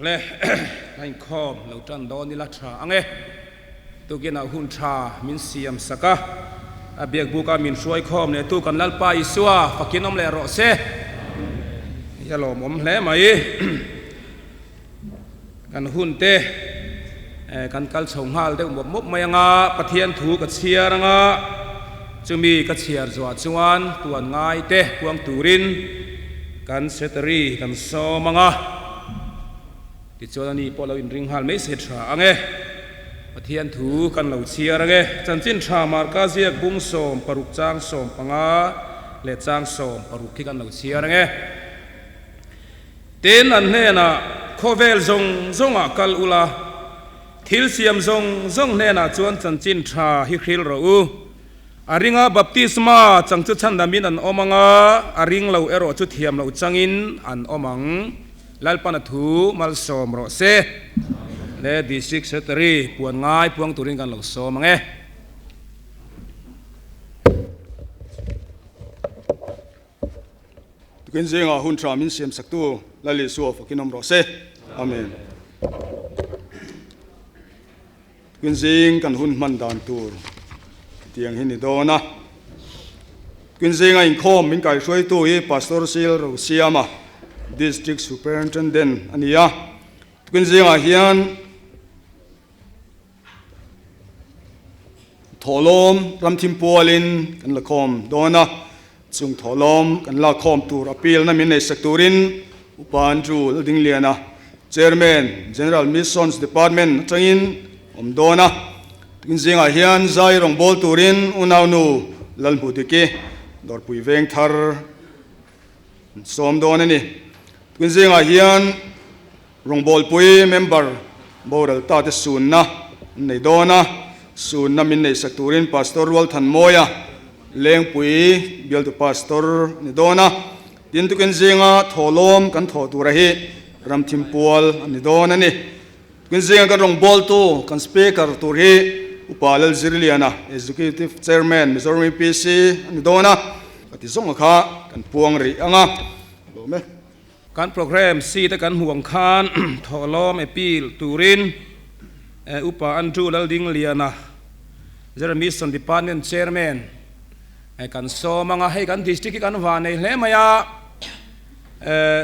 Le, ka inkhawm lo tan dawn ila tha ang e. Tukinah hun tha min siam sak a, a biakbuka min hruai khawm leh tu kan Lalpa Isua fakin awm leh rawh se. I a lawmawm hle mai. Kan hun te kan kal chho nghal deuh mawp mawp mai anga, Pathian thu ka chhiar anga, chumi ka chhiar zuah chuan puan ngai te puang turin kan secretary kan sawm anga. Tichuan ani pawh lo inring nghal mai se tha ang e. Pathian thu kan lo chhiar ang e. Chanchin tha Marka ziak bung 16 chang 15 leh chang 16 khi kan lo chhiar ang e. Tin an hnenah, Khawvel zawng zawngah kal ula, thil siam zawng zawng hnenah chuan chanchin tha hi hril rawh u. A ringa baptisma chang chu chhandamin an awm ang a, a ring lo erawh chu thiam loh changin an awm ang. Lalpana thu malsawm rawh se. Le District Secretary puan ngai puang turin kan lo sawm ang e. Tukin zingah hun tha min siam saktu Lal Isua fakin awm rawh se. Amen. Tukin zing kan hun hman dan tur tiang hi ni dawn a. Tukin zinga inkhawm min kaihruaitu hi Pastor Sil Rosiama, District Superintendent a ni a. Tukin zingah hian thawhlawm ramthim pualin kan la khawm dawn a. Chung thawhlawm kan lak khawm tur appeal na min neihsak turin Upa Andrew Laldingliana, Chairman, General Missions Department atangin awm dawn a. Tukin zingah hian zai rawngbâwl turin unaunu Lalhmudiki Dawrpui veng thar an sawm dawn a ni. Tukin zingah hian rawngbâwlpui member boral ta te sunna an nei dawn a, sunna min neihsak turin Pastor Rualthanmawia Lengpui bialtu Pastor a ni dawn a. Tin, tukin zinga thawhlawm kan thawh tura hi ramthim pual a ni dawn a ni. Tukin zinga kan rawngbawltu, kan Speaker tur hi Upa Lalzirliana, Executive Chairman, Mizoram UPC a ni dawn a. Ka ti zawnga kha kan puang rih ang a. Lawm e. Kan program seat a kan hmuh ang khan thawhlawm appeal turin Upa Andrew Laldingliana, General Mission Department Chairman, Kan sawm anga hei kan district hi kan va nei hle mai a,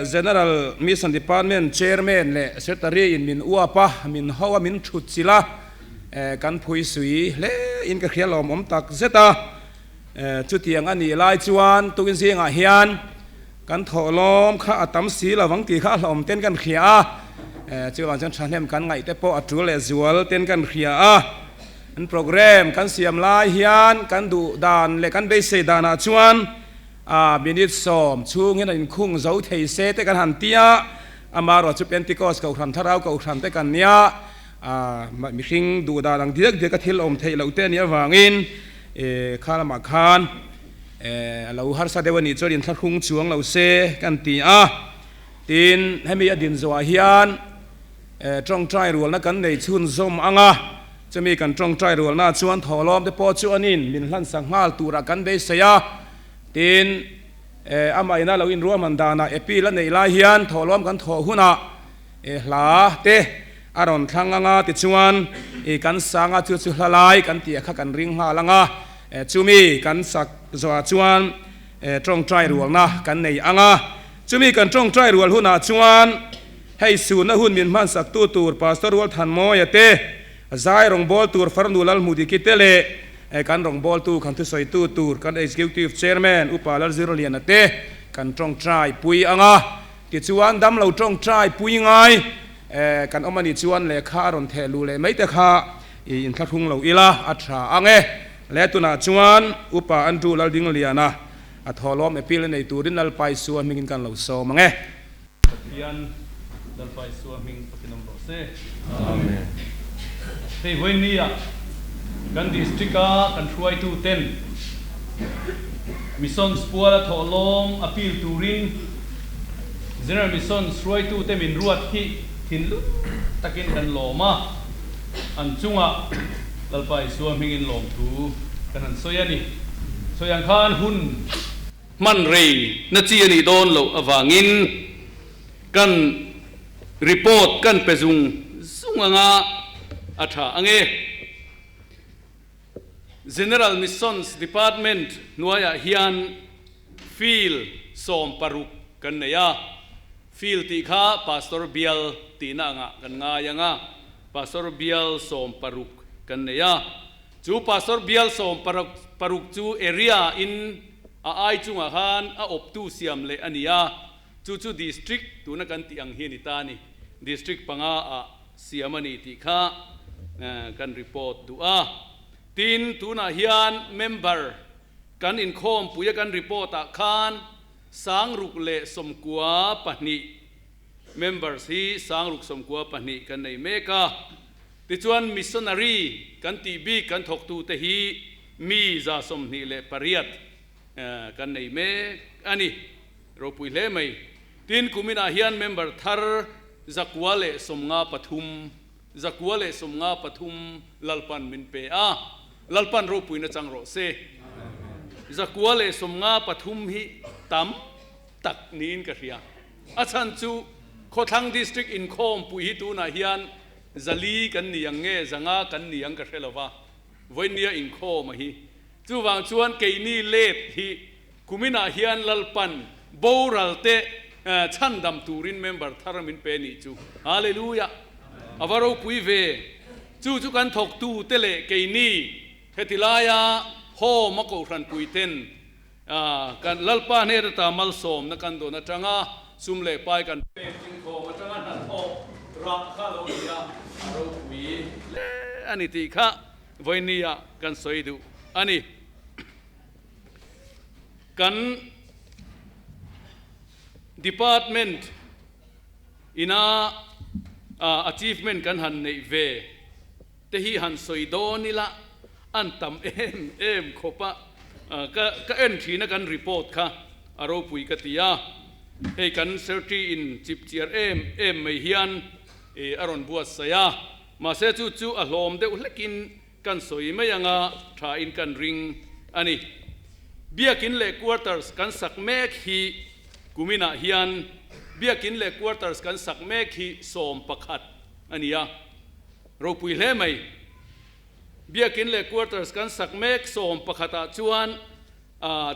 General Mission Department Chairman leh Secretary in min uap a, min ho a, min thut chilh a, kan phui sui hle in ka hria lawmawm tak zet a. Chutiang a nih lai chuan tukin zingah hian kan thawhlawm kha a tam si lo ang tih kha a hlawm ten kan hria a, chuvang chuan thahnem kan ngaih te pawh a tul leh zual ten kan hria a. An program kan siam lai hian kan duh dan leh kan beisei danah chuan a minute 10 chhungin a inkhung zo thei se te kan han ti a, amaherawh chu Pentecost Kohhran Thlarau Kohhran te kan nia, a mihring duh dan ang diak diak a thil awm theih loh te a nih avangin kha lamah khan a lo harsa deuh a nih chuan inthlahrung chuang lo se kan ti a. Tin, hemi a din zawhah hian Tawngtai rualna kan nei chhunzawm ang a, chumi kan tawngtai rualna chuan thawhlawm te pawh chu anin min hlansak nghal turah kan beisei a. Tin, amah ina lo inruahman danah appeal a neih lai hian thawhlawm kan thawh hunah hla te a rawn thlang ang a, tichuan kan sang a, chu chu hla lai kan tih kha kan ring nghal ang a, chumi kan sak zawhah chuan tawngtai rualna kan nei ang a, chumi kan tawngtai rual hunah chuan Hei suhna hun min hmansaktu tur Pastor Rualthanmawia te, zai rawngbâwl tur Farnu Lalhmudiki te leh kan rawngbâwltu kan thusawitu tur kan Executive Chairman Upa Lalzirliana te kan tawngtai pui ang a. Tichuan damlo tawngtai pui ngai kan awm a nih chuan lehkha a rawn theh luh leh mai te kha i inthlahrung lo ila a tha ang e. Le tunah chuan Upa Andrew Laldingliana a thawhlawm appeal a nei turin Lalpaisua hmingin kan lo sawm ang e. Pathian Lalpa Isua hming pakin awm rawh se. Amen. Hei vawinia kan district a kan hruaitu ten Missions puala thawhlawm appeal turin General Missions hruaitu te min ruat hi thinlung takin kan lawm a, an chungah Lalpa Isua hmingin lawmthu kan han sawi a ni. Sawi ang khan hun. Hman rei na chi a nih dawn loh avangin kan Report kan pe zung zung anga a tha ange. General Missions Department hnuaiah hian Field 16 kan nei a. Field tih kha Pastor Bial tihna angah kan ngai ang a, Pastor Bial 16 kan nei a. Chu Pastor Bial 16 chu area in a ai chungah khan a awptu siam leh a ni a, chu chu District tuna kan tih ang hi a ni ta a ni. District panga ah siam a ni tih kha kan report duh a. Tin, tunah hian member kan inkhawmpui a kan report ah khan 692 members hi 692 kan nei mek a. Tichuan missionary kan tih bik kan thawktute hi mi 128 kan nei mek a ni. Ropui hle mai. Tin, kuminah hian member thar 953, 953 Lalpan min pe a, Lalpan ropuina chang rawh se. 953 hi tam tak niin ka hria. A chhan chu Khawthlang District inkhawmpui hi tunah hian 400 kan ni ang nge 500 kan ni ang ka hre lo va, vawinia inkhawm a hi. Chuvang chuan keini let hi kuminah hian Lalpan boral te chhandam turin member thar min pe nih chu. Hallelujah! A va ropui ve. Chu chu kan thawktu te leh keini heti laia home a kohhranpui ten kan Lalpa hnen ata malsawmna kan dawn atanga sum leh pai kan pek inkhawm atanga hnathawk rah kha lo ni a, a ropui hle a ni tih kha vawinia kan sawi duh a ni. Kan department ina achievement kan han neih ve te hi han sawi dawn ila an tam em em khawp a, ka ka en thin a kan report kha a ropui ka ti a, hei kan secretary in chip chiar em em mai hian a rawn buatsaih a, mahse chu chu a hlawm deuh hlekin Kan sawi mai anga thain kan ring a ni. Biakin leh quarters kan sak mek hi kuminah hian Biakin leh quarters kan sak mek hi 11 a ni a, ropui hle mai. Biakin leh quarters kan sak mek 11 ah chuan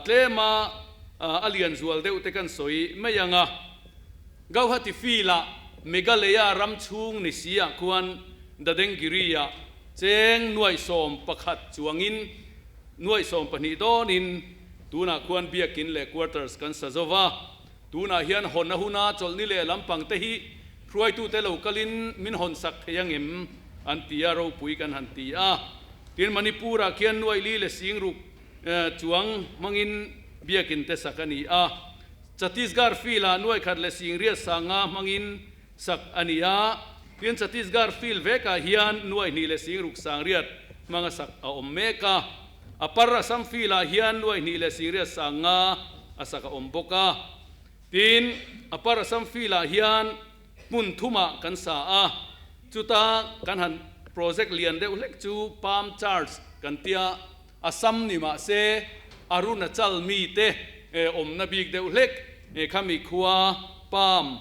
tlema a lian zual deuh te kan sawi mai anga Gauhati field-ah Meghalaya ram chhung ni si ah khuan Dadengiri-ah cheng 11,000 chuangin 12,000 dawnin tunah khuan biakin leh quarters kan sa zo va. Tunah hian hawn a huna chawlhni leh lampang te hi hruaitute lo kalin min hawn sak thei angem an ti a, ropui kan han ti a. Tin, Manipur-ah khian 4,060 chuang hmangin biakin te sak a ni a. Chhattisgarh field-ah 1,800,000 hmangin sak a ni a, tin Chhattisgarh field vekah hian 2,600,000 hmanga sak a awm mek a. Upper Assam field-ah hian 2,800,000 a sak a awm bawk a. Tin, Upper Assam field-ah hian hmun thumah kan sa a, chuta kan han project lian deuh hlek chu Palm Church kan tia, Assam ni mah se Arunachal mite awmna bik deuh hlek khami khua Palm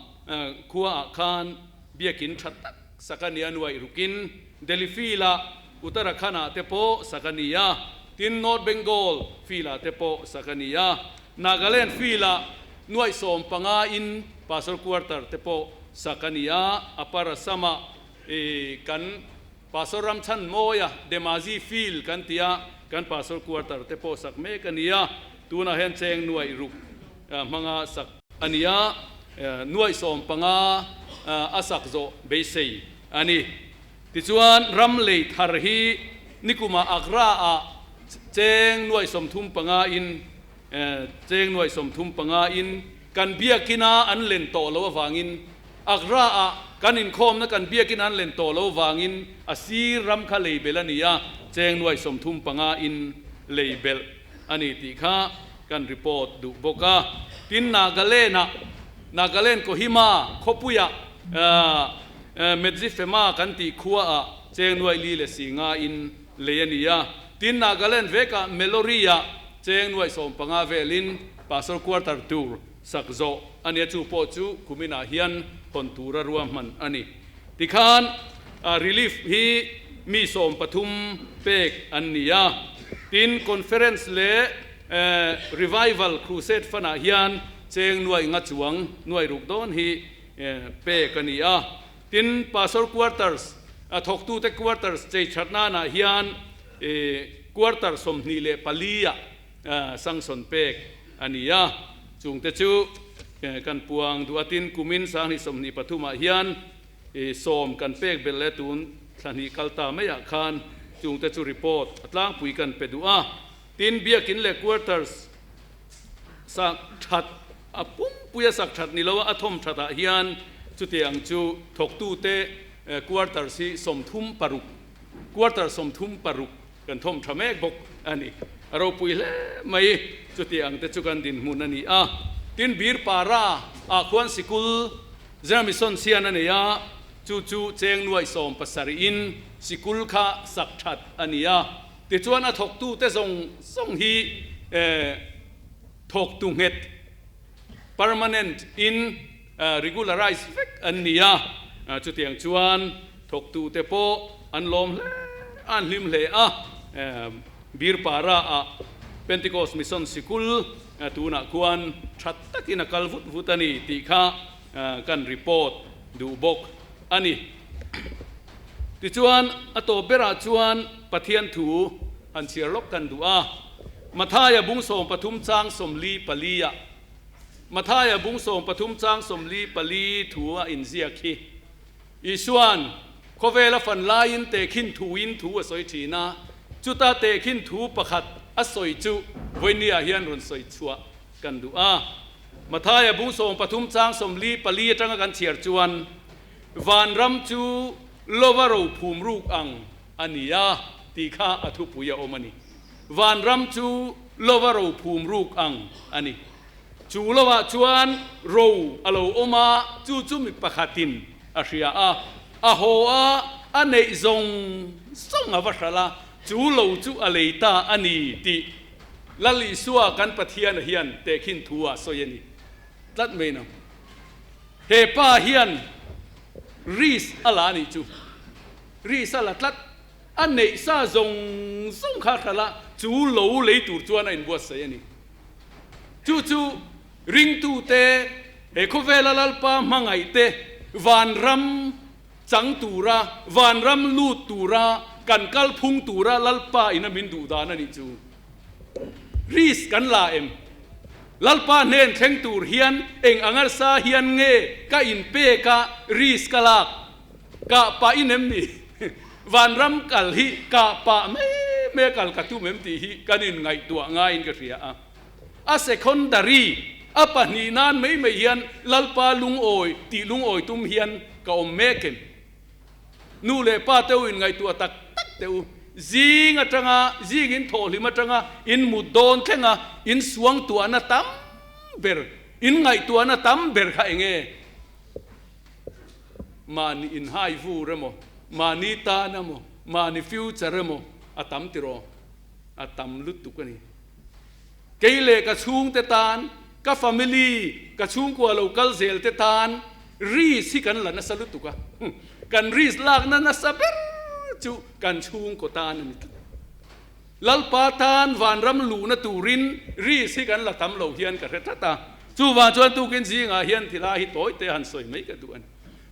khua ah khan biakin tha tak sak a nia nuaih rukin Delhi field ah Uttarakhand ah te pawh sak a ni a, tin North Bengal field ah te pawh sak a ni a, Nagaland field ah nuaih 15 in Pastor quarter te pawh sak a ni a, Upper Assam ah kan Pastor Ramchhan Mawia Dhemaji Field kan ti a, kan Pastor quarter te pawh sak mek a ni a, tunah hian cheng 600 hmanga sak a ni a, 15,000 a sak zawh beisei a ni. Tichuan ram lei thar hi nikumah Agra ah cheng 35,000 in cheng 35,000 in kan biakina an len tawh loh avangin Agra ah kan inkhawmna kan biakin an len tawh lo vangin a sir ram kha lei belh a ni a, cheng 35,000 in lei belh a ni tih kha kan report duh bawk a. Tin, Nagaland ah, Nagaland Kohima khawpuiah Medzifema kan tih khua ah cheng 4,050 in lei a ni a. Tin, Nagaland vekah Melori ah cheng 15,000 velin Pastor Quarter tur. sak zawh a nia, chu pawh chu kuminah hian hawn tura ruahman a ni. Tikhan relief hi mi 13 pek an ni a, tin conference leh revival crusade fund ah hian cheng nuai nga chuang nuai ruk dawn hi pek a ni a. Tin pastor quarters a thawktute quarters chei that nanah hian quarter 24 ah sanction pek a ni a, chungte chu kan puang duh a. Tin kumin 2023 ah hian 10 kan pek belh leh tun thla hnih kal ta maiah khan chungte chu report a tlangpui kan pe duh a. Tin biakin leh quarters sak that a pumpui a sak that ni lo a, a thawm that ah hian chutiang chu thawktute quarters hi 36, quarter 36 kan thawm tha mek bawk a ni. A ropui hle mai, chutiang te chu kan dinhmun a ni a. Tin Bir Para ah khuan sikul General Mission sian a nei a, chu chu cheng nuai 17 in sikul kha sak that a ni a. Tichuan a thawktute zawng zawng hi thawktu nghet, permanent, in regularize vek an ni a, chutiang chuan thawktute pawh an lawm hle a, an hlim hle a. Birpara ah Pentecost Mission Sikul tunah khuan tha takin a kal vut vut a ni tih kha kan report duh bawk a ni. Tichuan, a tawp berah chuan Pathian thu han chhiar lawk kan duh a. Mathaia bung 13 chang 44 ah, Mathaia bung 13 chang 44 thu a inziak hi, Isuan khawvela fan laiin tehkhin thuin thu a sawi thin a, chuta tehkhin thu pakhat a sawi chu vawinia hian rawn sawi chhuah kan duh a. Mathaia bung 13 chang 44 atanga kan chhiar chuan, Vanram chu lova ro phum ruk ang a ni a tih kha a thupui a awm a ni. Vanram chu lova ro phum ruk ang a ni. Chu lovah chuan ro a lo awm a, chu chu mi pakhatin a hria a, a haw a, a neih zawng zawng a va hralh a, chu lo chu a lei ta a ni tih Lal Isua kan Pathiana hian tehkhin thu ah sawi a ni tlat mai no. He pa hian risk a la a nih chu. Risk a la tlat. A neih sa zawng zawng kha hralh a, chu lo lei tur chuan a inbuatsaih a ni. Chu chu ringtute, he khawvela Lalpa hmangaihte vanram chang tura, vanram lut tura, kan kal phung tura Lalpa ina min duh dan a nih chu. Risk kan la em? Lalpa hnen thleng tur hian eng anga sa hian nge ka inpek a risk ka lak? Kah pah in em ni? Vanram kal hi kah pah mai mai a kal ka tum em tih hi kan inngaihtuah ngaiin ka hria a. A secondary, a pahnih nan mai mai hian Lalpa lungawi tih lungawi tum hian ka awm mek em? Nu leh pa te u inngaihtuah tak tak teh u. Zing atanga, zing in thawhhlim atanga in mut dawn thlenga in suangtuahna tam ber, in ngaihtuahna tam ber kha eng nge? Mahni inhai vur emaw, mahni tan emaw, mahni future emaw a tam tiraw? A tam lutuk a ni. Kei leh ka chhungte tan, ka family, ka chhungkua lo kal zel te tan risk hi kan la nasa lutuk a. Kan risk lakna nasa ber chu kan chhungkaw tan a ni tlat. Lalpa tan vanram luhna turin risk hi kan la tam lo hian ka hre tlat a. Chuvang chuan tukin zingah hian thilai hi tawi te han sawi mai ka duh a ni.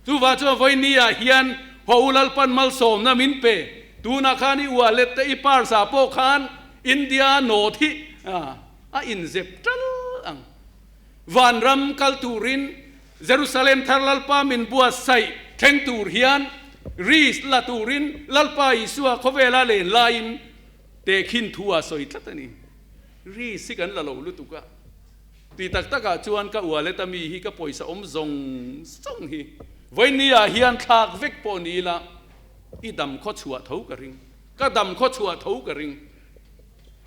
Chuvang chuan vawinia hian haw u Lalpan malsawmna min pe. Tunah khan i wallet te i purse ah pawh khan India note hi a inzep tal ang. Vanram kal turin Jerusalem thar Lalpa min buatsaih thleng tur hian risk la turin Lalpa Isua khawvela len laiin tehkhin thu a sawi tlat a ni. Risk hi kan la lo lutuk a. Ti tak takah chuan ka wallet a mi hi ka pawisa awm zawng zawng hi vawinia hian thlak vek pawh ni ila i dam khaw chhuah tho ka ring, ka dam khaw chhuah tho ka ring.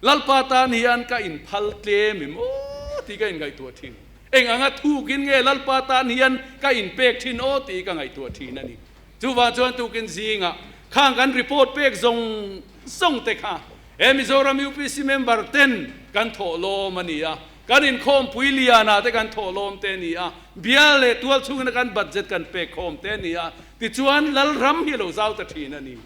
Lalpa tan hian ka inphal tlem em aw tih ka inngaihtuah thin. Eng anga thukin nge Lalpa tan hian ka inpek thin aw tih ka ngaihtuah thin a ni. Chuvang chuan tukin zingah khang kan report pek zawng zawng te kha he Mizoram UPC member ten kan thawh lawm a ni a. Kan inkhawmpui lianah te kan thawhlawm te a ni a, bial leh tual chhungina kan budget kan pek khawm te a ni a, tichuan Lalram hi a lo zau ta thin a ni.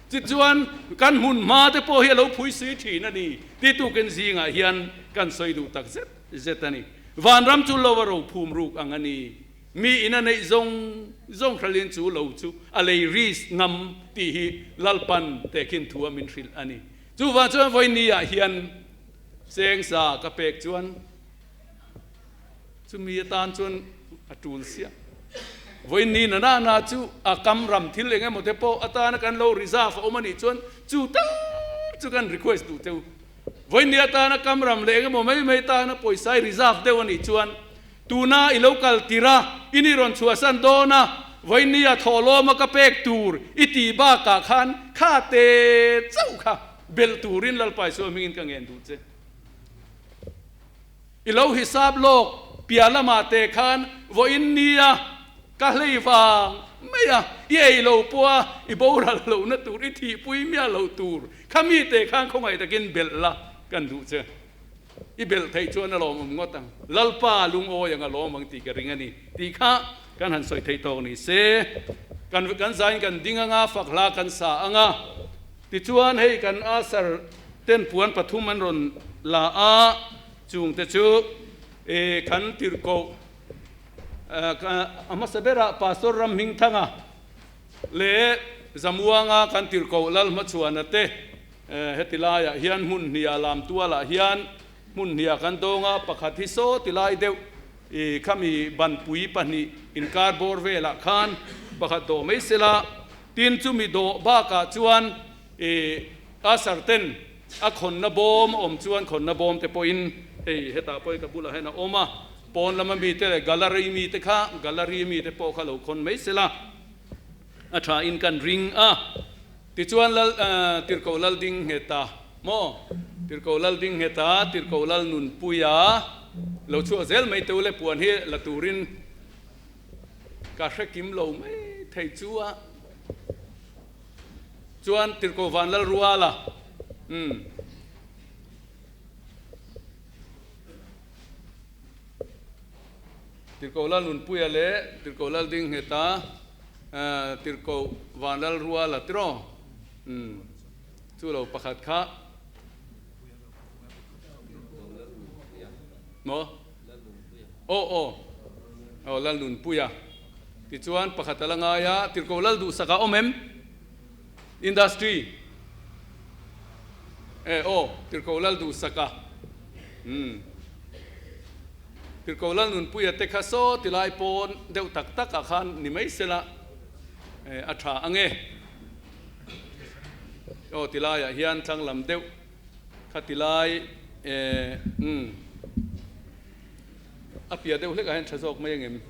Tichuan kan hmun hma te pawh hi a lo phui sui thin a ni ti tukin zingah hian kan sawi duh tak zet zet a ni. Vanram chu lo a ro phum ruk ang a ni. Mi in a neih zawng zawng hralin chu lo chu a lei risk ngam tih hi Lalpan tehkhin thu a min hrilh a ni. Chuvang chuan vawiin ah hian chengsa ka pek chuan chumi atan chuan a tul siah. Vawiin ni na na na chu a kam ram thil eng emaw te pawh atana kan lo reserve a awm a nih chuan chu tal chu kan request duh teu. Vawiin ni atana kam ram leh eng emaw mai mai tana pawisa i reserve deuh a nih chuan Tuna i lo kal tir a, i ni rawn chhuahsan dawn a, vawinia thawhlawma ka pek tur i tih bakah khan kha te chauh kha belh turin Lalpa Isua hmingin ka ngen duh che. I lo hisap lawk piah lamah te khan vawiin nia ka hlei vang mai a, i ei lo pawh a, i boral lohna tur, i thihpui miah loh tur kha mite khan khawngaih takin belh la kan duh che. I belh theih chuan a lawmawm ngawt ang. Lalpa lungawi ang a lawm ang tih ka ring a ni tih kha kan han sawi theih tawk ni se. Kan kan zain kan ding anga, fak hla kan sa anga. Tichuan hei kan Asher ten puan pathum an rawn la a, chung te chu e kan tirhkoh a hmasa berah Pastor Ramhmingthanga leh Zamuanga kan tirhkoh Lalhmachhuana te Heti laiah hian hmun hniah lam tualah hian hmun hniah kan dawng a, pakhat hi saw ti lai deuh i khami banpui pahnih inkar bawr velah khan pakhat dawh mai sela, tin chumi dawh bakah chuan i usher ten a khawnna bawm a awm chuan khawnna bawm te pawhin hei hetah pawhin ka bulah hian a awm a, pawn lama mite leh gallery mite kha gallery mite pawh kha lo khawn mai sela a tha in kan ring a. Tichuan Lal Tirhkoh Lal ding nghet a maw? Tirhkoh Lal ding nghet a, Tirhkoh Lal nunpui a lo chhuah zel mai teu le puan hi la turin ka hre kim lo mai thei chu a. Chuan Tirhkoh Van Lal rual a, umm. Tirhkoh Lal Nunpuia leh Tirhkoh Lal Dingngheta, Tirhkoh Van Lal Ruala tiraw? Umm, chu lo pakhat kha. Maw? Aw aw, aw Lal Nunpuia. Tichuan pakhat a la ngai a, Tirhkoh Lal Duhsaka awm em? Industry. E aw, Tirhkoh Lal Duhsaka. Umm. Tirhkoh Lal Nunpuia te kha saw ti lai pawn deuh tak tak ah khan ni mai sela a tha ang e. Aw ti lai ah hian thlang lam deuh kha ti lai umm a piah deuh hlek ah hian tha zawk mai ang em?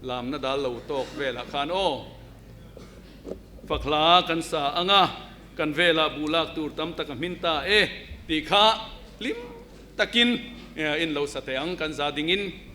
Lamna dal lo tawk velah khan aw fakhla kan sa ang a, kan velah buh lak tur tam tak a hmin ta e tih kha hlim takin in lo sa teh ang kan za dingin.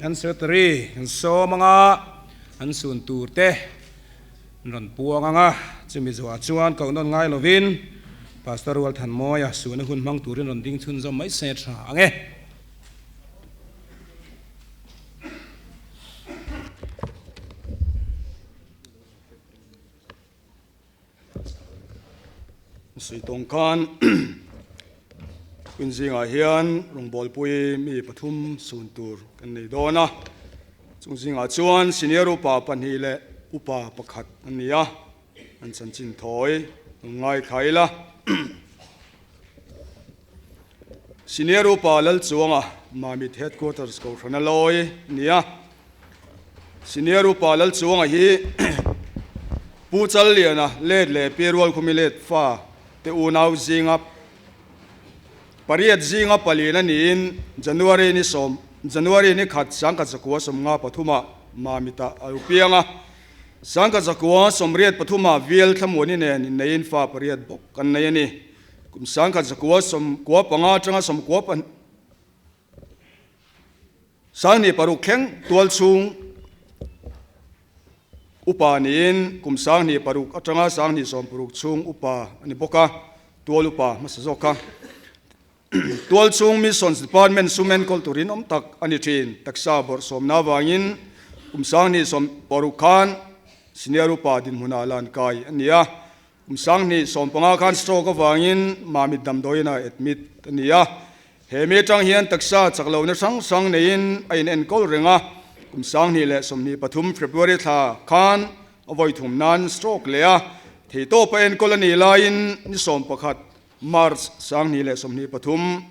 An Secretary an sawm anga an sun tur te an rawn puang anga, chumi zuah chuan koh nawn ngai lovin Pastor Rualthanmawia suna hun hmang turin rawn ding chhunzawm mai se tha ang e. Suitawng khan hun zingah hian rawngbawlpui mi pathum sun tur kan nei dawn a, chung zingah chuan senior upa pahnih leh upa pakhat an ni a, an chanchin thawi an ngaithla ila. Senior upa Lalchuanga Mamit Headquarters Kohhrana lawi a ni a. Senior upa Lalchuanga hi Pu Challiana let leh Pi Rualkhumi let fa te unau zinga pariat zinga palina niin January ni sawm January ni khat sangkhat zakua sawmnga pathumah Mamita a lo piang a. Sangkhat zakua sawmriat pathumah Vial Thlamuani nen inneiin fa pariat bawk an nei a ni. Kum sangkhat zakua sawmkua panga atanga sawmkua pahnih sanghnih paruk thleng tual chhung upa niin kum sanghnih paruk atanga sanghnih sawm paruk chhung upa a ni bawk a, tual upa hmasa zawk kha. Tual chhung Missions Department sum enkawl tur inawm tak a ni thin. Taksa bawrhsawmna avangin kum sanghnih sawm paruk khan senior upa dinhmunah lan kai a ni a. Kum sanghnih 15 khan stroke avangin Mamit damdawiinah admit a ni a. He mi atang hian taksa chak lohna hrang hrang neiin a inenkawl reng a. Kum 2023 February thla khan a vawi thum nan stroke leh a theitawp a enkawl a nih laiin ni 11 March 2023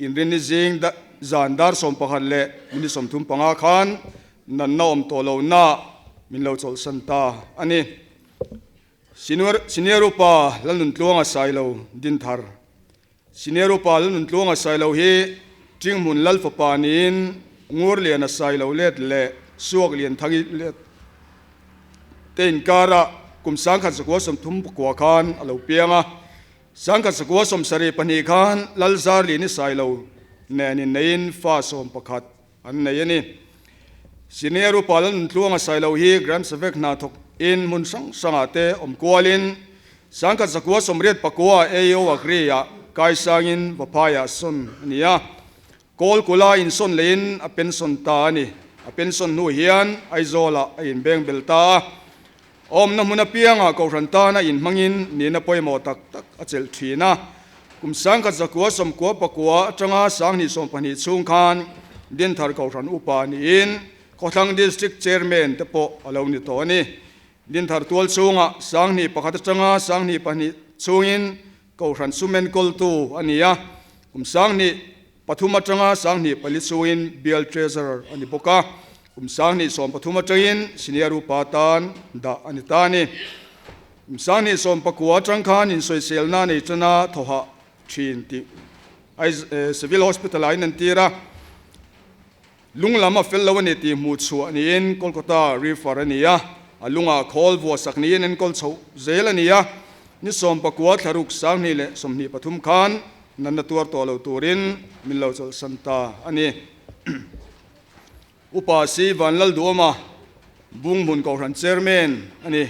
inrinni zing zan dar 11 leh minute 35 khan natna awm tawh lohna min lo chawlhsan ta a ni. Senior Upa Lalnuntluanga Sailo Dinthar Senior Upa Lalnuntluanga Sailo hi Ṭinghmun Lal fapa niin Ngurliana Sailo let leh Suak Lianthangi let te inkarah kum 1934 khan a lo piang a. 1972 khan Lalzarlini Sailo nen inneiin fa 11 An nei a ni. Senior Upa Lalnuntluanga Sailo hi Gram Sevek hna thawk in hmun hrang hrangah te awm kualin 1989 AEO Agri ah kaisangin Vaphaiah sawn a ni a. Kawlkula insawn leiin a pension ta a ni. A pension hnu hian Aizawlah a inbeng bel ta a. Awmna hmun apiangah Kohhran tana inhmangin nihna pawimawh tak tak a chelh thin a. Kum 1999 atanga 2020 chhung khan Dinthar Kohhran Upa niin Khawthlang District Chairman te pawh a lo ni tawh a ni. Dinthar tual chhungah 2001 atanga 2002 chhungin Kohhran sum enkawltu a ni a. Kum 2003 atanga 2004 chhungin Bial Treasurer a ni bawk a. Kum 2013 atangin Senior Upa tan dah a ni ta a ni. Kum 2019 atang khan insawiselna nei tana thawhah thin tih Civil Hospital ah in entir a. Lung lam a fel lo a ni tih hmuh chhuah niin Kolkata refer a ni a, a lungah khawl vuahsak niin enkawl chhoh zel a ni a. Ni 19 thlaruk 2023 khan natna tuar tawh lo turin min lo chawlhsan ta a ni. Upa Si Vanlalduama Bunghmun Kohhran Chairman a ni.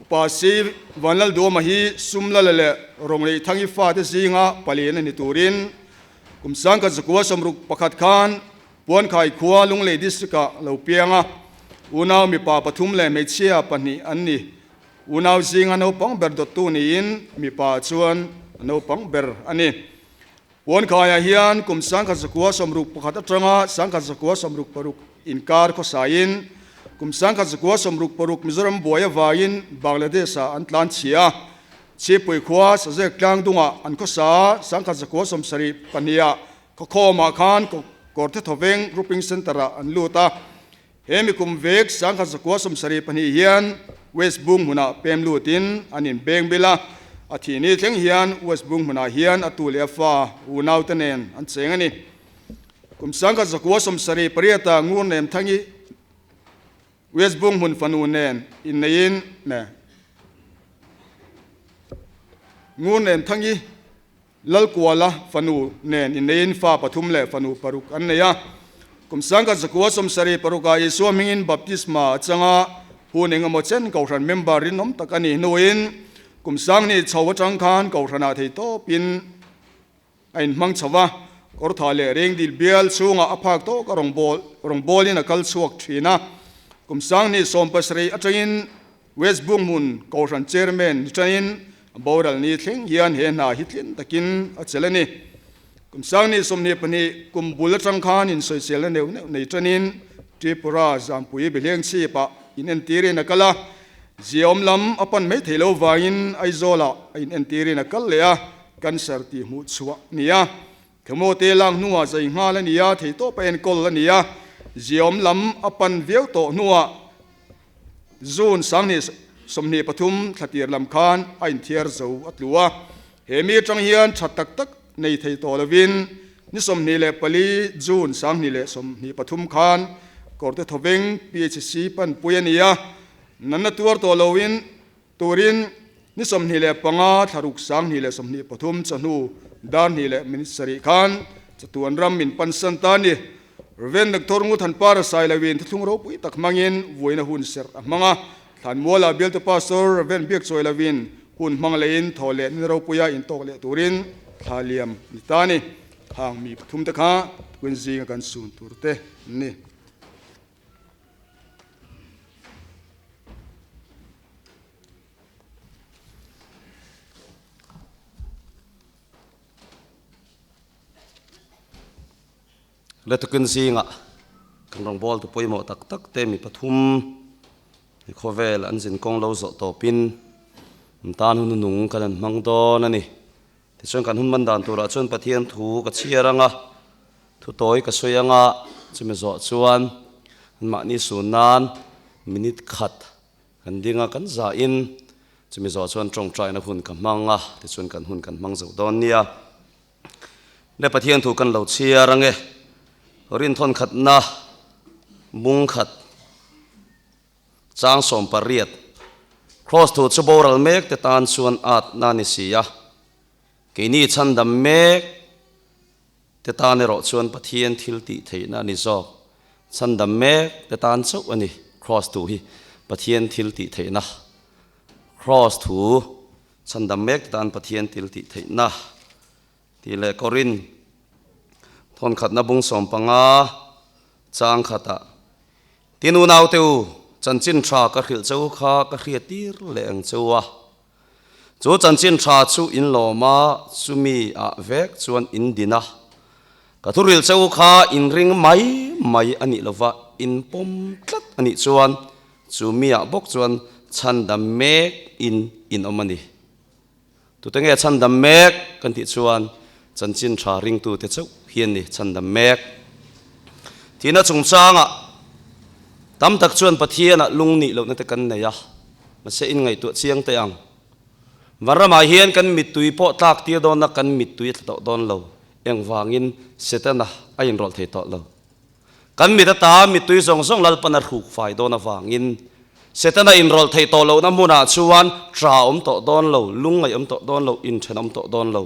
Upa Si Vanlalduama hi Sumlala leh Rawngleithangi fate zinga palian a ni turin Kum 1961 khan Puankhai khua Lunglei District-ah lo piang a, unau mipa pathum leh hmeichhia pahnih an ni. Unau zinga naupang ber dawttu niin mipa chuan a naupang ber a ni. Puankhaiah hian kum 1961 atanga 1966 inkar khawsaiin kum 1966 Mizoram buai avangin Bangladesh-ah an tlanchhia a. Chhipui khua Sazek tlang dungah an khawsa 1972 ah khawkhawmah khan Kawrte Thawveng Grouping Centre ah an lut a. He mi kum vek 1972 hian West Bung hmunah pem lutin an inbeng bil a. A thih ni thleng hian West Bung hmunah hian a tu leh a fa unaute nen an cheng a ni. Kum 1978 ah Ngurnemthangi West Bung hmun fanu nen inneiin ne Ngur nen Thangi Lalkuala fanu nen inneiin fa pathum leh fanu paruk an nei a. Kum 1976 ah Isua hmingin baptisma a chang a, hun engemaw chen Kohhran member rinawm tak a nih hnuin kum 2000 chho atang khan Kohhranah theitawpin a inhmang chho a, kawrthah leh rengdil bial chhungah a phak tawk a rawngbâwl rawngbâwlin a kal chhuak thin a. Kum 2017 atangin West Bunghmun Kohhran Chairman ni tanin boral ni thleng hian he hna hi tlin takin a chelh a ni. Kum 2022 kum bul atang khan insawiselna neuh neuh nei tanin Tripura Zampui Bihleng chhipah inentirin a kal a, ziaawm lam a pan mai thei lo vangin Aizawlah a inentirin a kal leh a, cancer tih hmuh chhuah a ni a. Chemo te lak hnuah zai nghal a ni a, theihtawp a enkawl a ni a, ziaawm lam a pan viau tawh hnuah June 2023 thlatir lam khan a inthiar zo a tlu a, he mi atang hian tha tak tak nei thei tawh lovin ni 24 June 2023 khan Kawrte Thawveng PHC panpui a ni a, natna tuar tawh loin turin ni 25 thlaruk 2023 chawhnu dar hnih leh minute sarih khan chatuan ram min pansan ta a ni. Rev. Doctor Nguthanpara Sailoin thuthlung ropui tak hmangin vuaina hun serh a hmang a, Thlanmuala bialtu Pastor Rev. Biakchawiloin hun hmang leiin thaw leh nun ropuia intawk leh turin thla liam ni ta a ni. Khang mi pathumte kha tukin zinga kan sun turte an ni. Le tukin zingah kan rawngbâwl tu pawimawh tak tak te mi pathum hi khawvel an zin kawng lo zawh tawpin an tan hun nung kan an hmang dawn a ni. Tichuan kan hun man dan turah chuan Pathian thu ka chhiar ang a, thu tawi ka sawi ang a, chumi zawh chuan anmahni sun nan minute khat kan ding a, kan zahin chumi zawh chuan tawngtaina hun ka hmang a, tichuan kan hun kan hmang zo dawn nia. Le Pathian thu kan lo chhiar ange. Rinthawn khatna bung khat chang 18. Kraws thu chu boral mek te tan chuan at na ni si a. Keini chhandam mek te tan erawh chuan Pathian thil tih theihna a ni zawk. Chhandam mek te tan chauh a ni Kraws thu hi Pathian thil tih theihna. Kraws thu Chhandam mek tan Pathian til tih theihna tih leh Korin thawnkhatna bung 15 chang khatah Tin unaute u, chanchin tha ka hrilh che u kha ka hriat tir leh ang che u a. Chu chanchin tha chu in lawm a, chumi ah vek chuan in din a. Ka thu hrilh che u kha in ring mai mai a nih lova in pawm tlat a nih chuan Chu miah bawk chuan chhandam mek in in awm a ni. Tute nge chhandam mek kan tih chuan chanchin tha ringtute chauh hi an ni chhandam mek. Thihna chungchangah tam tak chuan Pathianah lung nih lohna te kan nei a, mahse in ngaihtuah chiang teh ang. Vanramah hian kan mittui pawh tlak tir dawn a, kan mittui a tla tawh dawn lo. Engvangin Setana a inrawlh thei tawh lo. Kan mit ata mittui zawng zawng Lalpan a hruk fai dawn avangin Setana inrawlh theih tawh lohna hmunah chuan ṭa awm tawh dawn lo, lungngaih awm tawh dawn lo, inṭhen awm tawh dawn lo.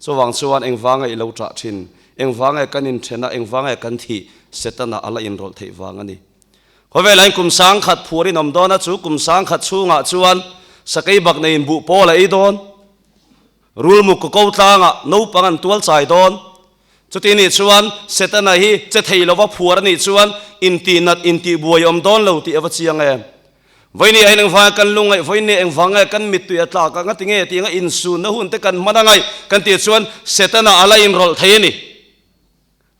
Chuvang chuan engvanga i lo ṭah ṭhin? Engvanga kan inṭhen a, engvanga kan thih? Setana a la inrawlh theih vang a ni. Khawvelah hian kum 1000 phuar in awm dawn a, chu kum 1000 chhungah chuan sakei bak neiin buh pawl a ei dawn. Rulmuk ka ko tlangah naupang an tual chai dawn. Chuti nih chuan Setana hi che thei lova phuar a nih chuan intihnat intihbuai awm dawn lo tih a va chiang em. Vawiini ah hian engvanga kan lungngaih, vawiini engvanga kan mittui a tlak ang a ti nge tih anga insunna hun te kan hman a ngaih kan tih chuan Setana a la inrawlh thei a ni.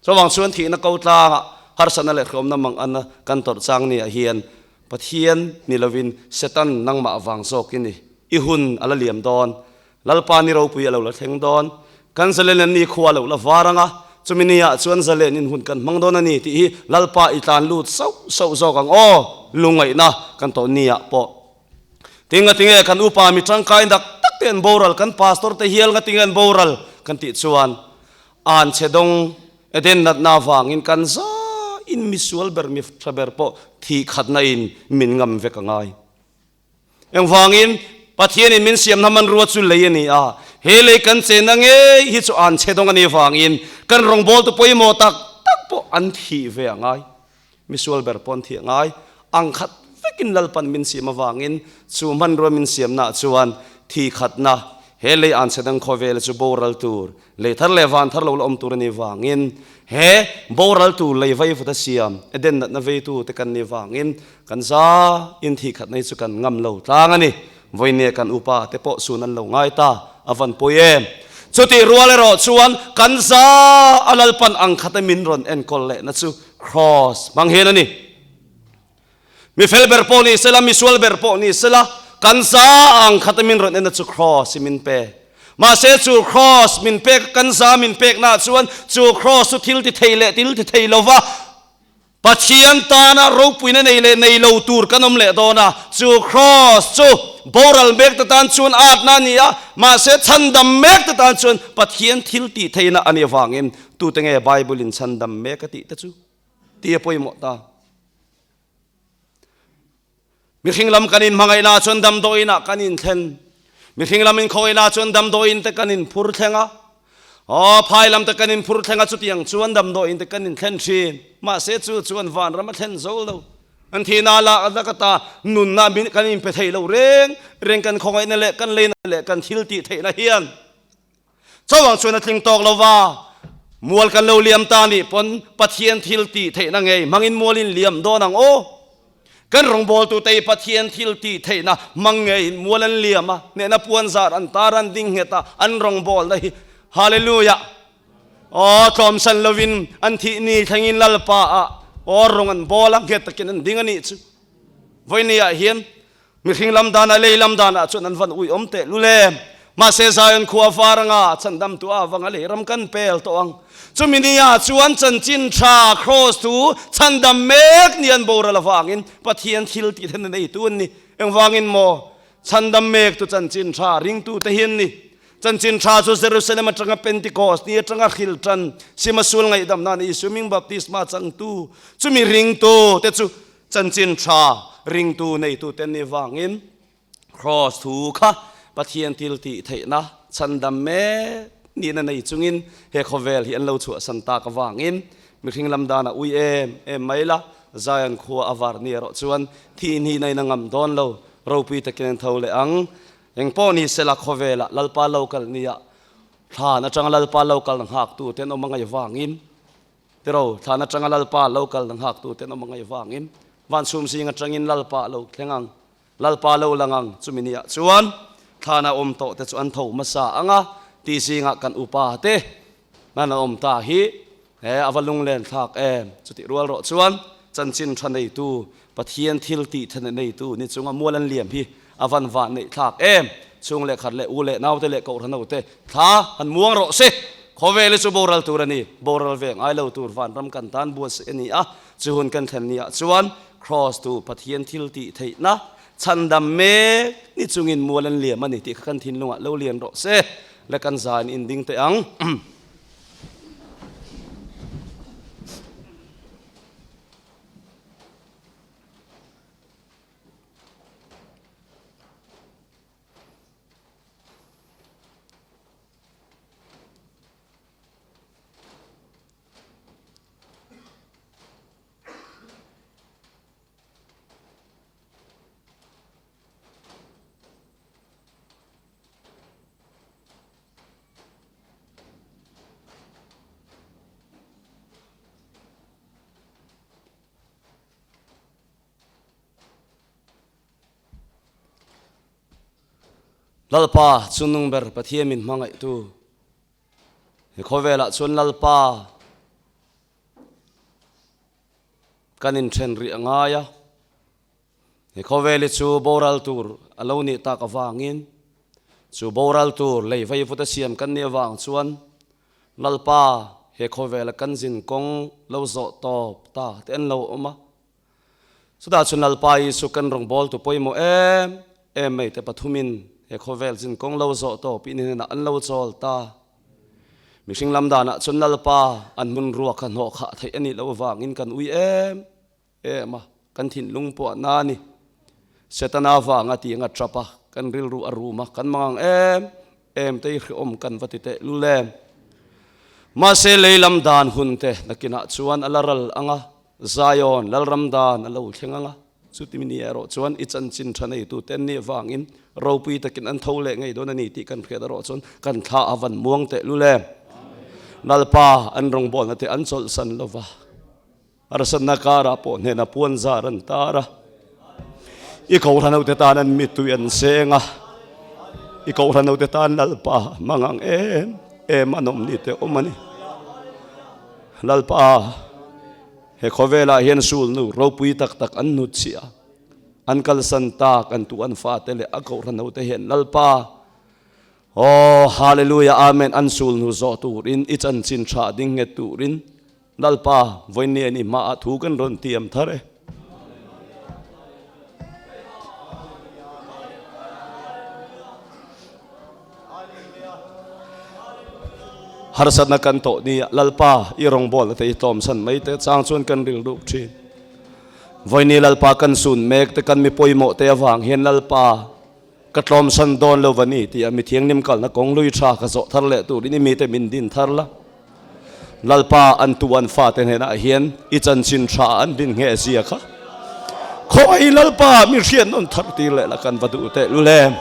Chuvang chuan thihna ko tlangah harsatna leh hriawmna mang ana kan tawrh chang ni ah hian Pathian ni lovin Setan nangmah vang zawk i ni. I hun a la liam dawn. Lalpa ni ropui a lo la thleng dawn. Kan zalen an ni khua a lo la var ang a, chumi ni ah chuan zalen in hun kan hmang dawn a ni tih hi Lalpa i tlan lut sauh sauh zawk ang aw, lungngaihna kan tawh ni ah pawh. Tinga tinge kan upa mi tangkai dak tak te an boral, kan pastor te hial nga tinge an boral kan tih chuan an chhe dawng Eden natna avangin kan za in misual ber mi tha ber pawh thih khatna in min ngam vek a ngai. Engvangin Pathian in min siamna hmanrua chu lei a ni a, he lei kan chenna ngei hi chu an chhe dawng a nih avangin kan rawngbawltu pawimawh tak tak pawh an thih ve a ngai. Misual ber pawh an thih a ngai. Ang khat vekin Lalpan min siam avangin chu hmanrua min siamnaah chuan thi khatna he lei an chhe dang khawvel chu boral tur, lei thar leh van thar lo la awm tur a nih vangin he boral tur lei vaivuta siam Eden natna veitu te kan nih vangin kan za in thi khatna hi chu kan ngam lo tlang a ni. Vawinia kan upa te pawh sun an lo ngai ta, a van pawi em? Chutih rual erawh chuan kan za a Lalpan ang khata min rawn enkawl lehna chu Kraws hmang hian a ni. Mi fel ber pawh ni sela, mi sual ber pawh ni sela, kan za ang khata min rawn enna chu Kraws hi min pe. Mahse chu Kraws min pek, kan za min peknaah chuan chu Kraws chu thil ti thei leh til ti thei lova, Pathian tana ropuina nei leh nei lo tur kan awm leh dawn a, chu Kraws chu boral mek te tan chuan atna a ni a, mahse chhandam mek te tan chuan Pathian thil tih theihna a nih avangin tute nge Bible in chhandam mek a tih te chu tih a pawimawh ta. Mihring lam kan inhmangaihna chuan damdawiinah kan inthlen. Mihring lam inkhawihna chuan damdawiin te kan inphur thleng a. Aw, phai lam te kan inphur thleng a, chutiang chuan damdawiin te kan inthlen thin. Mahse chu chuan vanram a thlen zo lo. An thihna lah laka ta nunna min kan inpe thei lo reng reng kan khawngaihna leh kan leina leh kan thil tih theihna hian. Chauhang chuan a tling tawk lo va, mual kan lo liam ta nih pawn Pathian thil tih theihna ngei hmangin mualin liam dawn ang aw. Kan rawngbawltute hi Pathian thil tih theihna hmang ngeiin mual an liam a, hnehna puan zar an tar an ding nghet a, an rawngbawlna hi Hallelujah! Aw, tlawmsan lovin an thih ni thlengin Lalpa ah aw rawng an bawl a, nghet takin an ding a nih chu. Vawinia hian Mihring lam danah lei lam danah chuan an van uiawm teh lul em. Mahse Zion khua var anga chandam tu avanga lei ram kan pel tawh ang. Chumi nia chuan chanchin tha Kraws thu chhandam mek ni an boral avangin Pathian thil tih then a neitu an ni. Engvangin maw? Chhandam mek tu chanchin tha ringtu te hi an ni. Chanchin tha chu Jerusalem atanga Pentecost ni atanga hril tan Simasul ngaihdam nan Isua ming baptisma changtu chumi ringtu te chu Chanchin tha ringtu neitute ni vangin Kraws thu kha Pathian thil tih theihna chhandam mek nihna nei chungin he khawvel hi an lo chhuahsan tak avangin mihring lam danah ui em em mai la, Zion khua a var ni erawh chuan thi hnihna in a ngam dawn lo, ropui takin an tho leh ang. Engpawh ni sela khawvelah Lalpa lo kal nia thlan atanga Lalpa lo kal nghaktu ten awm a ngaih vangin, Tiro, thlan atanga Lalpa lo kal na nghaktu ten awm angai vangin van chhum zing atangin Lalpa lo thleng ang, Lalpa lo lang ang, chumi niah chuan thlana awm tawh te chu an tho hmasa ang a, tih zingah kan upa te nan an awm ta hi he a va lunglen thlak em, chutih rual rawh chuan chanchin tha neitu Pathian thil tih then neitu ni chunga mual an liam hi a van vah neih thlak em? Chhung leh khat leh u leh naute leh kohhran ho te thla han muang rawh se. Khawvel hi chu boral tur a ni, boral ve ngai lo tur vanram kan tan buatsaih a ni a, chu hun kan thlen ni ah chuan Kraws tu Pathian thil tih theihna chhandam mek ni chungin mual an liam a ni tih kha kan thinlungah lo lian rawh se le kan zan in ding teh ang. Lalpa chungnung ber Pathian min hmangaihtu he khawvelah chuan Lalpa kan inthen rih a ngai a, he khawvel hi chu boral tur a lo nih tak avangin chu boral tur lei veivuta siam kan nih avang chuan Lalpa he khawvela kan zin kawng lo zawh tawp ta te an lo awm a. Chutah chuan Lalpa Isu kan rawngbâwl tu pawimawh em em mai te pathumin he khawvel zin kawng lo zawh tawp in hnenah an lo chawl ta. Mihring lam danah chuan Lalpa an hmun ruak kha hnawh khah theih a nih loh avangin kan ui em em a, kan thinlung pawh a na a ni. Setana vanga tih anga trap a, kan rilru a rum a, kan mangang em em te hi hrehawm kan va ti teh lul em. Mahse lei lam dan hun te nakinah chuan a la ral ang a, Zion Lalram dan a lo thleng ang a, chutimi ni erawh chuan i chanchin tha neitute an nih avangin ropui takin an tho leh ngei dawn a ni tih kan hriat erawh chuan kan thla a van muang teh lul em. Lalpa an rawngbawlna te an chawlhsan lova. Harsatna karah pawh hnena puan zar an tar a, i kohhran hote tan an mittui an seng a, i kohhran hote tan Lalpa hmang ang em em an awm ni te awm a ni. Lalpa, he khawvelah hian sulnu ropui tak tak an hnut chhiah a, an kalsan tak an tu an fate leh a kohhran hote hian Lalpa, Aw, Hallelujah, Amen, an sulnu zawh turin, i chanchin tha ding nghet turin, Lalpa, vawiin ni hmaah thu kan rawn tiam thar e. Harsatna kan tawh nia, Lalpa, i rawngbawlna te i tlawmsan mai te chang chuan kan rilruk thin. Vawiin ni Lalpa kan sun mek te kan mi pawimawh te avang hian Lalpa, Ka tlawmsan dawn lo va ni tih a mithianghlim kalna kawng lui tha ka zawh thar leh turin i mite min din thar la. Lalpa an tu an fate hnenah hian i chanchin tha an din ngheh zia kha khawi Lalpa mi hriat nawn thar tir leh la kan va duh teh lul em.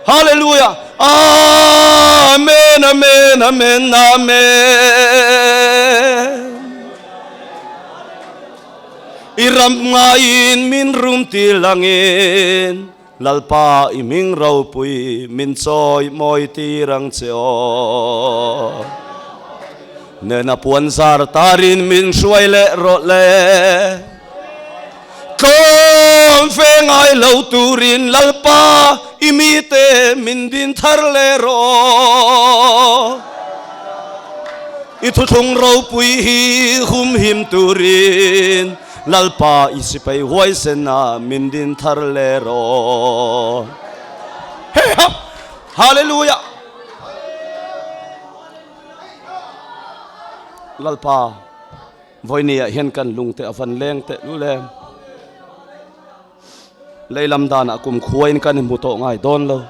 Hallelujah Amen Amen Amen Amen. I ram ngaiin min rum ti langin Lalpa i hming ropui min chawi mawi tir ang che aw. Nena puan zar tarin min hruai leh rawh le. Tlawm fe ngai lo turin Lalpa i mite min din thar leh rawh. I thuthlung ropui hi humhim turin Lalpa i sipai huaisen a min din thar leh rawh. Hey ha! Hallelujah! Lalpa vawinia ah hian kan lungte a van leng teh lul em. Lei lam danah kum khuain kan inhmu tawh ngai dawn lo.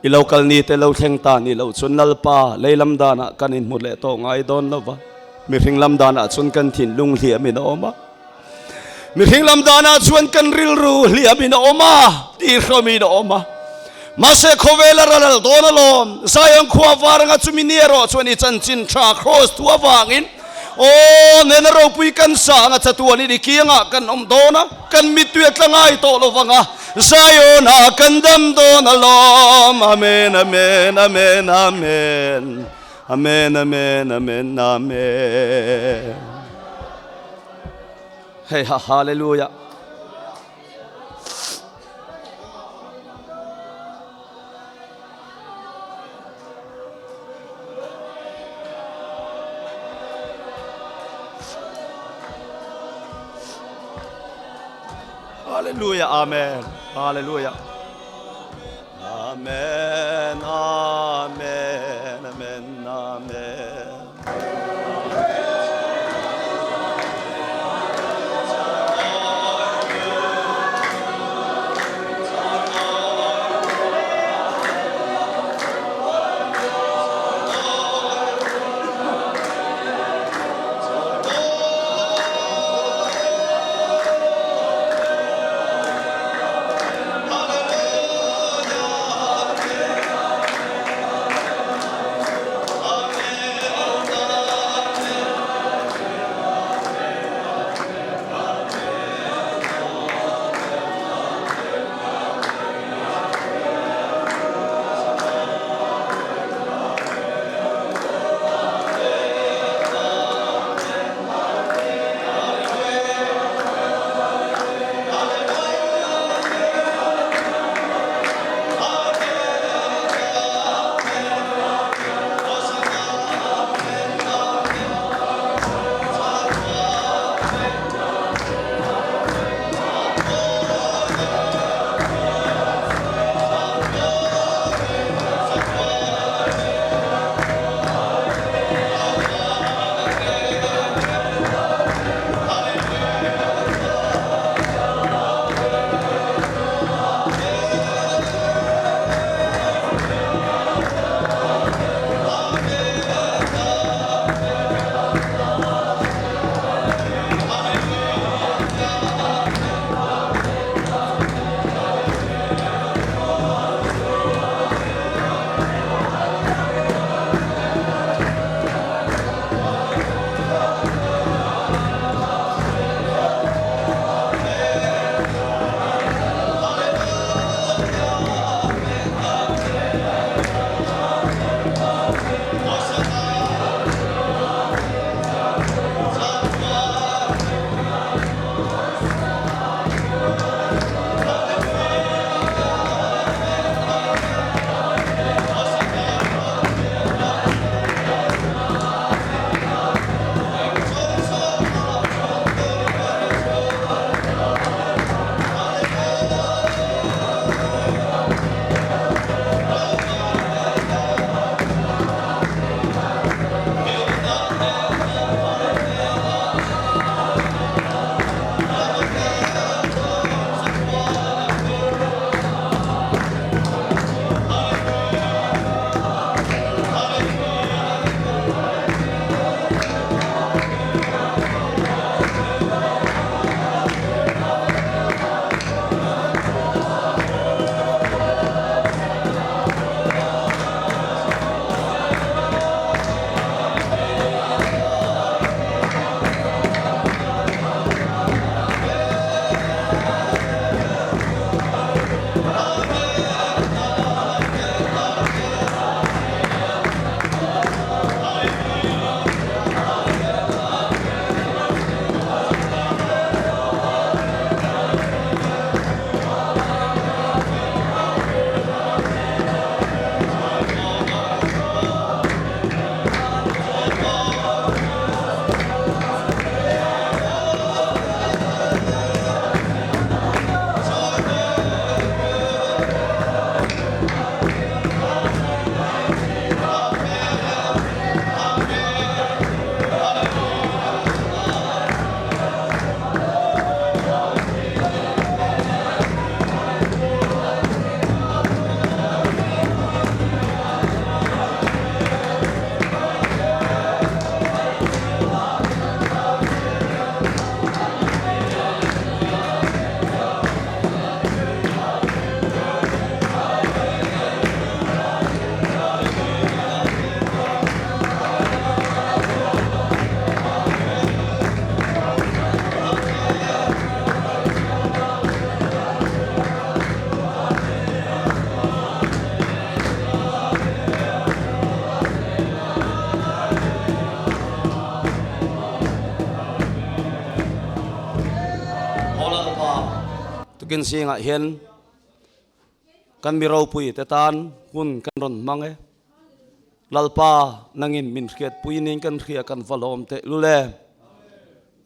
I lo kal ni te lo thleng ta ni lo chuan Lalpa lei lam danah kan inhmu leh tawh ngai dawn lo va. Mihring lam danah chuan kan thinlung hliamin a awm a. Mihring lam danah chuan kan rilru hliamin a awm a, tihrawmin a awm a. Mahse khawvel a ral dawn alawm. Zion khua var anga chumi ni erawh chuan i chanchin tha Kraws thu avangin Aw, nena ropui kan sa anga chatuan in i kiangah kan awm dawn a, kan mittui a tla ngai tawh lo vang a, Zion-ah kan dam dawn alawm. Amen, amen, amen, amen, amen, amen, amen, amen. Hei ha, hallelujah. Hallelujah, Amen. Hallelujah. Amen, Amen, Amen, Amen. Tukin zingah hian kan mi ropui te tan hun kan rawn hmang e. Lalpa nangin min hriatpui nin kan hria kan va lawm teh lul e.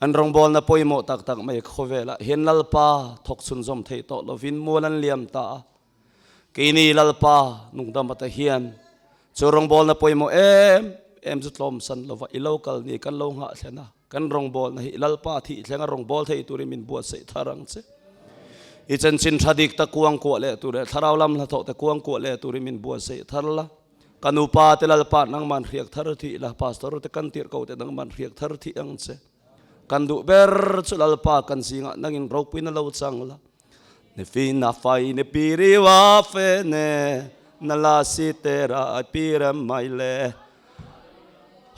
An rawngbawlna pawimawh tak tak mai khawvelah hian Lalpa thawk chhunzawm theih tawh lovin mual an liam ta a. Keini Lalpa nungdam ata hian chu rawngbawlna pawimawh em em chu tlawmsan lova i lo kal ni kan lo nghah thlen a, kan rawngbawlna hi Lalpa thih thlenga rawngbâwl thei turin min buatsaih thar ang che. I chanchin tha dik ta kuang kuah leh tur leh thlarau lam hnathawh te kuang kuah leh turin min buatsaih thar la. Ka nupa te Lalpa nangman hriak thar thih la, pastor te kan tirh ko te nangman hriak thar thih ang che. Kan duh ber chu Lalpa kan zingah nangin ropuina lo chang la. Ne fi na fai ne piri wa fe ne na la si te ra ai pira mai le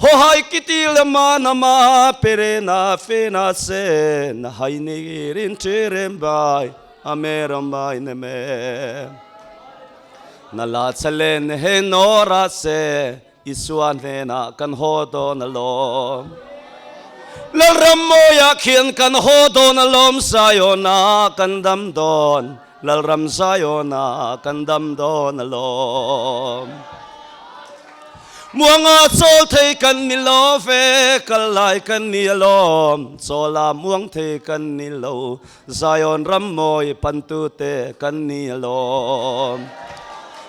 ho hai ki ti le ma na ma pere na fe na se na hai ni rin chi rem bai a me ram bai ne me na la chalen he no ra se Isua hnenah kan haw dawn alawm. Lalram mawiah khian kan haw dawn alawm Zionah kan dam dawn, Lalram Zionah kan dam dawn alawm. Muanga chawl thei kan ni lo ve, kal lai kan ni alawm, chawla muang thei kan ni lo, Zion ram mawi pantute kan ni alawm.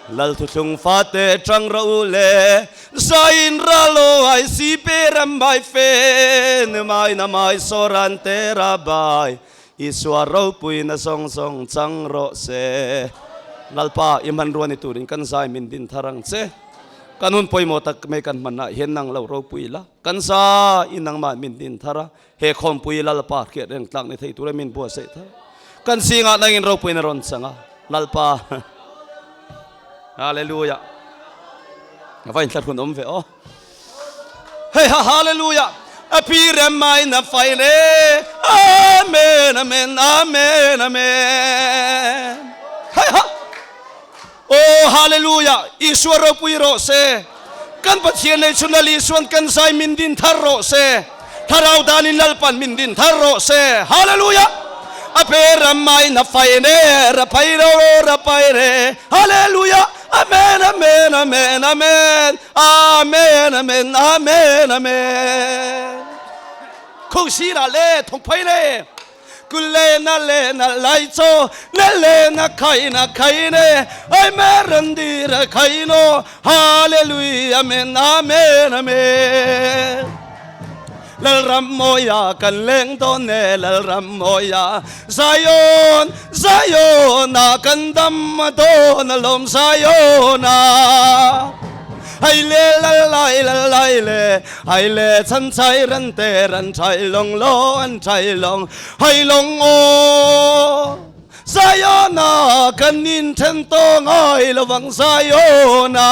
Lal thuthlung fate tang rawh u le, Zain ralo ai si pe ram mai fe, ne mai na mai soran te ra bai, Isua ropui na zawng zawng chang rawh se. Lalpa i hmanrua ni turin kan zai min din thar ang che. Kan hun pawimawh tak mai kan hmanah hian nang lo ropui la, kan zai i nangmah min din thar a. He khawmpui Lalpa hriat reng tlak ni thei tura min buatsaih thar. Kan zingah nangin ropuiin a rawn chang a, Lalpa. Hallelujah. A va inthlahrun awm ve aw. Hei ha hallelujah. A pi rem mai na fai le. Amen amen amen amen. Hei ha. Oh hallelujah. Isua ropui rawh se. Kan Pathian nei chhun Lal Isuan kan zai min din thar rawh se. Thlarau danin Lalpan min din thar rawh se. Hallelujah. A pe ram mai na fai ne ra pai ro ro ra pai re. Hallelujah. Amen amen amen amen. Amen amen amen amen. Khung sirah le thong phai le. Kule na le na lai cho na le na khai na khai ne ai me ran di ra khai no hallelujah amen amen amen lal ram moya kan leng to ne lal ram moya Zion Zion na kan dam do na lom Zion na Hai le la lai la lai le hai le chan chai ran te ran chai long lo an chai long hai long o Zion-a kan in then to ngai lovang Zion-a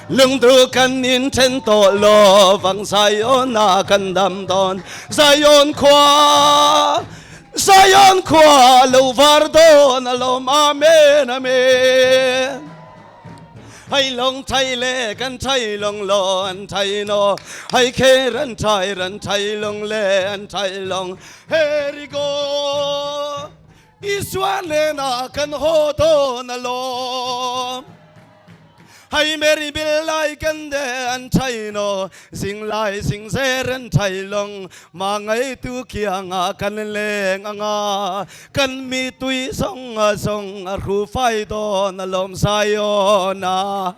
lungdru kan in then to lovang Zion-a kan dam dawn Zion khua Zion khua lo var dawn alawm Amen Amen Hai long thai le kan thai long lo an thai no hai khe ran thai ran thai long le an thai long here we go Isua nena kan haw dawn alawm Hai Mary bil lai kan de an thai no zing lai zing zer an thai long ma ngai tu kianga kan leng anga Kan mi tui zawng a zawng a hru fai dawn a lawm Zion a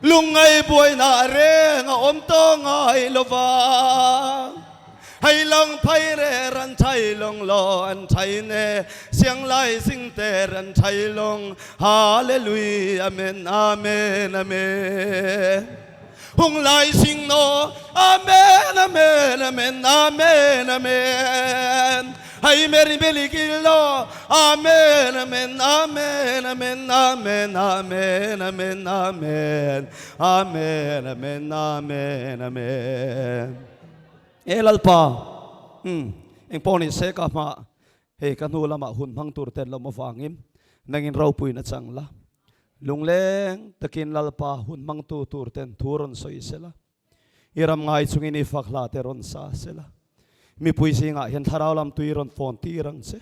lungngai buaina reng a awm tawh ngai lo va. Hei lawng phei re ran thai lawng law an thai ne siang lai zing te ran thai lawng Hallelujah Amen Amen Amen Hung lai sing no Amen Amen Amen Amen Amen Hai Mary Mary Gilo Amen Amen Amen Amen Amen Amen Amen Amen Amen Amen Amen Amen E Lalpa um eng pawh ni se ka hma hei ka hnu lamah hun hmang tur ten lo avangin nangin ropuina chang la Lungleng takin Lalpa hun hmangtu tur ten thu rawn sawi sela, i ram ngai chungin i fak hla te rawn sa sela. Mipui zingah hian thlarau lam tui rawn fawn tir ang che.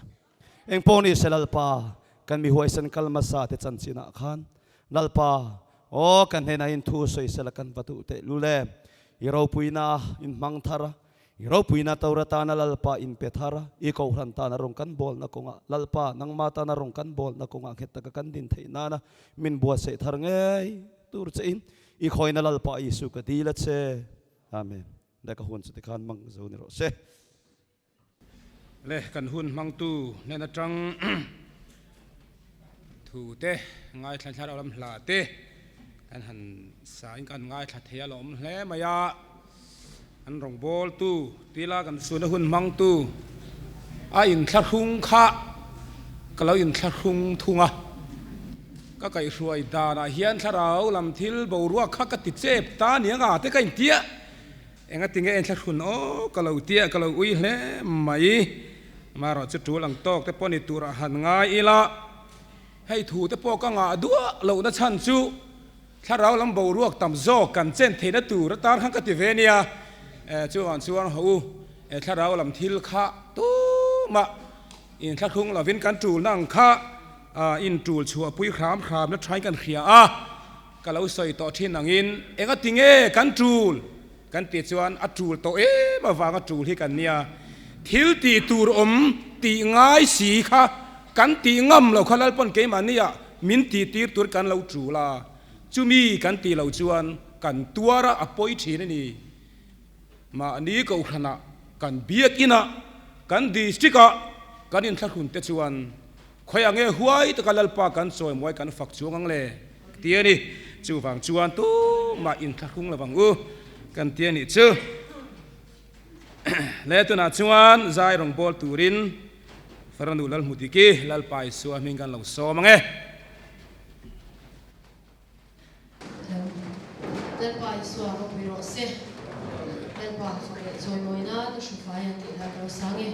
Engpawh ni se Lalpa, kan mi huaisen kal hmasa te chanchinah khan Lalpa, aw kan hnenah in thu sawi sela kan va duh teh lul em. I ropuina in hmang thar a, i ropuina tora tana Lalpa in pe thar a, i kohhran tana rawn kan bawlna kawngah Lalpa nangma tana rawn kan bawlna kawngah nghet taka kan din theih nana min buatsaih thar ngei tur che in i khawina Lalpa Isu ka dil a che. Amen. Dai ka hun chu tikhan mang zo ni rawh se. Le kan hun hmangtu hnen atang thu te ngaithla thlarau lam hla te kan han sa in kan ngaithla thei a lawm hle mai a, an rawngbawltu tila kan suna hun hmangtu a inthlahrung kha ka lo inthlahrung thung a, ka kaihhruai danah hian thlarau lam thil boruak kha ka ti chep ta aniang a te ka intiah. Engati nge en thlahrun aw ka lo tia ka lo ui hle mai. Amaherawh chu tul ang tawk te pawh ni tur ah han ngai ila, hei thu te pawh ka ngah duah lohna chhan chu thlarau lam boruak tam zawk kan chen theihna tur atan khan ka ti ve nia. Chuvang chuan haw u, thlarau lam thil kha tumah inthlahrung lovin kan tulna ang kha intul chhuahpui hram hramna thain kan hria a. Ka lo sawi tawh thin angin enga ti nge kan tul kan tih chuan a tul tawh em avanga tul hi kan nia. Thil tih tur awm tih ngai si kha kan tih ngam lo kha Lalpawn keimahnia min tih tir tur kan lo tul a, chumi kan tih loh chuan kan tuar a, a pawi thin a ni. Mahni kohhranah kan biakinah kan district-ah kan inthlahrun te chuan Khawi ang nge huai taka Lalpa kan chawimawi kan fak chuang ang le? Ti a ni. Chuvang chuan tumah inthlahrung lo ang u kan ti a nih chu. Le tunah chuan zai rawn bawl turin Faranu Lalhmudiki Lalpa Isua hming kan lo sawm ang e. Lalpa Isua ropui rawh se. Lalpa fak leh chawimawi nan a hrufai ang tih hla ka lo sang e.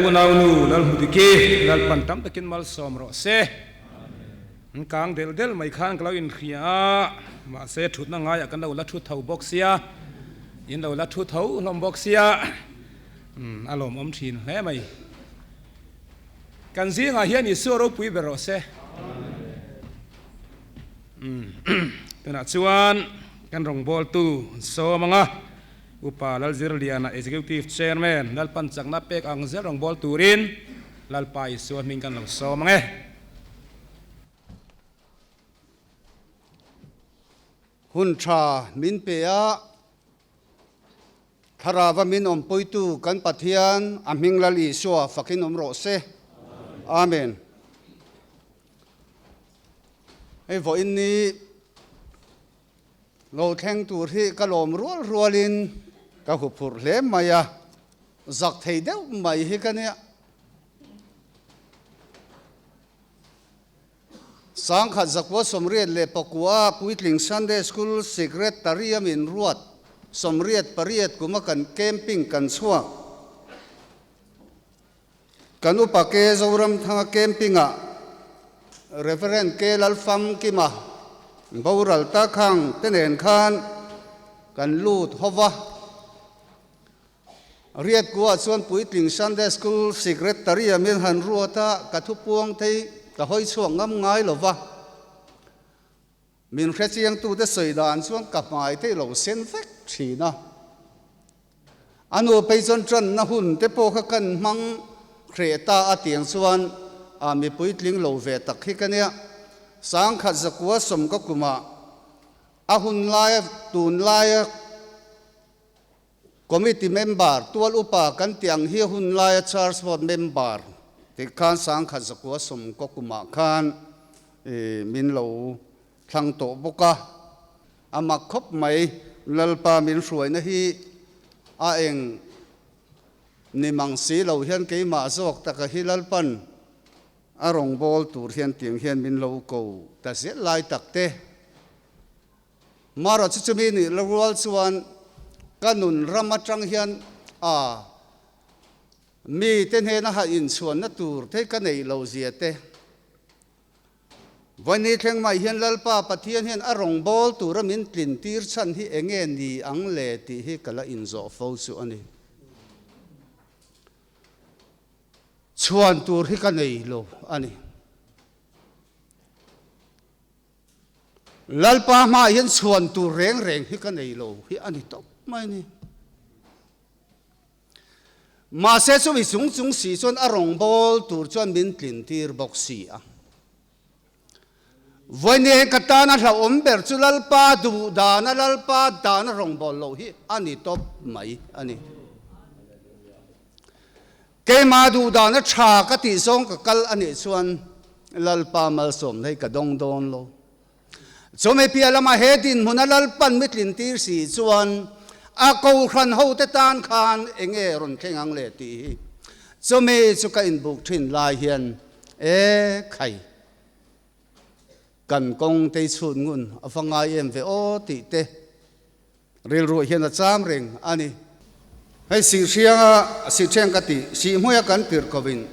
Unaunu Lalhmudiki, Lalpan tam takin malsawm rawh se. An kang del del mai khan ka lo inhria a, mahse thutna ngaiah kan lo la thu tho bawk sia, in lo la thu tho hlawm bawk sia, a lawmawm thin hle mai. Kan zingah hian Isua ropui ber rawh se. Tunah chuan kan rawngbawltu sawm anga Upa Lalzirliana Executive Chairman Lalpan chakna pek ang zel rawngbâwl turin Lalpa Isua hming kan lo sâwm ang e. Hun tha min pe a, Thlarauva min awmpuitu kan Pathian a hming Lal Isua fakin awm rawh se. Amen. Hei vawiin ni Lo thleng tur hi ka lawm rual rualin ka huphurh hle mai a, zak thei deuh mai hi ka nia. Sangkhat zakua 89 Puitling Sunday School Secretary a min ruat 88 kuma kan camping kan chhuak. Kan upa Ke Zoramthanga camping-ah Rev. Ke Lalfamkima boral ta khang te nen khan kan lut ho va. Riatkuah chuan puitling Sunday School Secretary-a min han ruat a, ka thupuang thei ka hawi chhuak ngam ngai lo va. Min hrechiangtute sawi dan chuan ka hmai te lo sen vek thin a. A nu phei chuan tanna hun te pawh kha kan hmang hreh ta a tiang chuan a mipui tling lo ve tak hi ka nia. Sangkhat zakua sawm ka kumah a hun laia tun laia Committee member, tual upa kan tih ang hi hun laia Church Board member tih khan sangkhat zakua sawm kaw kumah khan min lo thlang tawh bawk a. A mak khawp mai, Lalpa min hruaina hi a eng ni mang si lo hian keimah zawk taka hi Lalpan a rawngbâwl tur hian tiang hian min lo ko ta zel lai tak te. Mara chu chumi nih la rual chuan ka nun ram atang hian a mi te hnena ha inchhuanna tur te ka neih lo zia te. Vawiini thleng mai hian Lalpa Pathian hian a rawngbâwl tura min tlin tir chhan hi enge ni ang le tih hi ka la inzawh fo chu a ni. Chhuan tur hi ka nei lo a ni. Lalpa hmaah hian chhuan tur reng reng hi ka nei lo hi a ni tawp mai a ni. Mahse chumi chung chung si chuan a rawngbâwl tur chuan min tlin tir bawk si a. Vawiin ka tana hlauhawm ber chu Lalpa duh dana Lalpa dana rawngbâwl loh hi a ni tawp mai a ni. Keimah duh dana tha ka tih zawng ka kal a nih chuan Lalpa malsawmna hi ka dawng dawn lo. Chumi piah lamah he dinhmuna Lalpan mi tlintir si chuan a kohhran hote tan khan eng nge rawn thleng ang le tih hi chumi chu ka inbuk thin lai hian e khai kan kawng tei chhut ngun a va ngai em ve aw tih te Rilruah hian a cham reng a ni. Hei Sihhrianga, Sihṭheng ka ti, Sihhmuia kan tirh kovin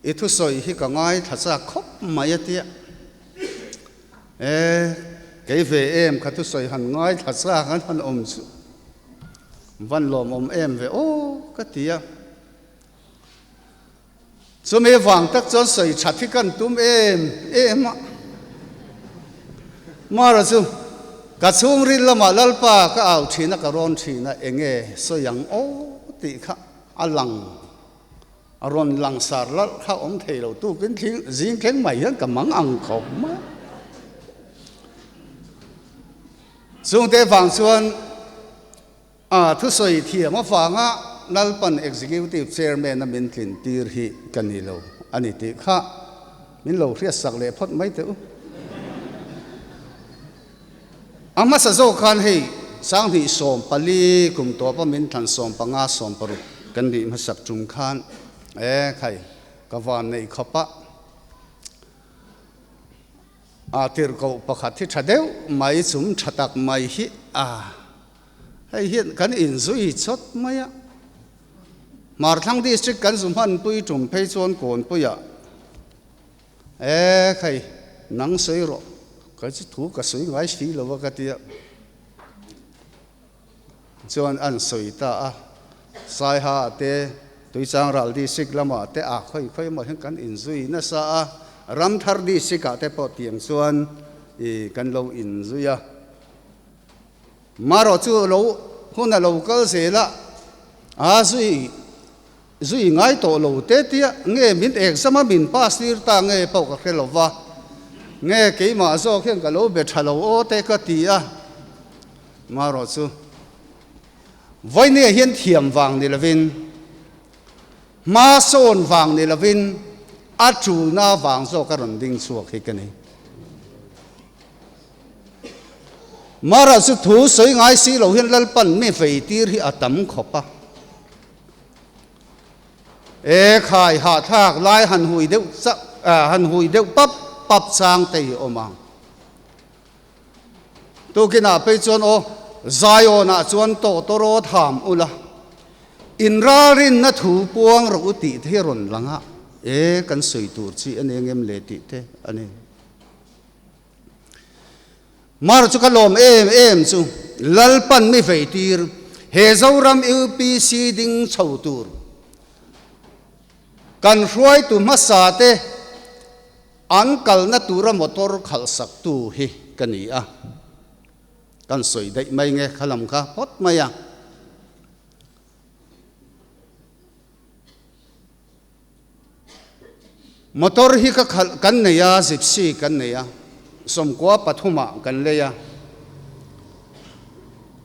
i thusawi hi ka ngaithla chak khawp mai a tia. E, kei ve em ka thusawi han ngaithla chak an han awm chu van lawmawm em ve aw ka ti a. Chumi vang tak chuan sawi that hi kan tum em em a. Mara chu ka chhungril lamah Lalpa ka au thin a, ka rawn thin a, enge sawi ang aw tih kha a lang, a rawn lang sar lalh kha awm thei lo tukin thling zing thleng mai hian ka mang ang khawp mai. Chungte vang chuan A thusawi thiam avanga Lalpan Executive Chairman a min tlin tir hi ka ni lo a ni tih kha min lo hriatsak leh phawt mai teh u. A hmasa zawk khan hei Sanghnih 14 kum tawpa min thlan 15 16 kan nih hmasak tum khan e khai ka van neih khawp a. A tirhkoh pakhat hi tha deuh mai chum tha tak mai hi a hei hian kan inzui chawt mai a. Hmarthlang District kan zu hmanpui tum phei chuan Kawnpuiah, E khai, nang sawi rawh, ka chu thu ka sawi ngai si lo a ka ti a. Chuan an sawi ta a, Saiha ah te, Tuichang ral District lamah te a khawi khawi emaw hian kan inzui nasa a, Ramthar District ah te pawh tiang chuan i kan lo inzui a. Marawh chu lo hun a lo kal zel a, a zui zui ngai tawh lo te tia nge min exam a min pass tir ta nge pawh ka hre lo va, nge keimah zawk hian ka lo be tha lo aw te ka ti a, marawh chu vawinia hian thiam vang ni lovin hma sawn vang ni lovin a tulna vang zawk a rawn ding chhuak hi ka ni. Mara chu thu sawi ngai si lo hian Lalpan mi vei tir hi a tam khawp a. E khai hahthlak lai han hui deuh chak han hui deuh pap pap chang te hi awm ang. Tukinah phei chuan aw Zion-ah chuan tawtawraw tham ula inralrinna thu puang rawh u tih te hi rawn lang a, e kan sawi tur chi a ni engem le tih te a ni. Mar chu ka lawm em em chu Lalpan mi vei tir he Zoram UPC ding chho tur kan hruaitu hmasa te an kalna tura motor khalh sak tu hi ka ni a, kan sawi daih mai nge kha lam kha phawt mai a. Motor hi ka khalh kan nei a, Gypsy kan nei a, sawmkua pathumah kan lei a.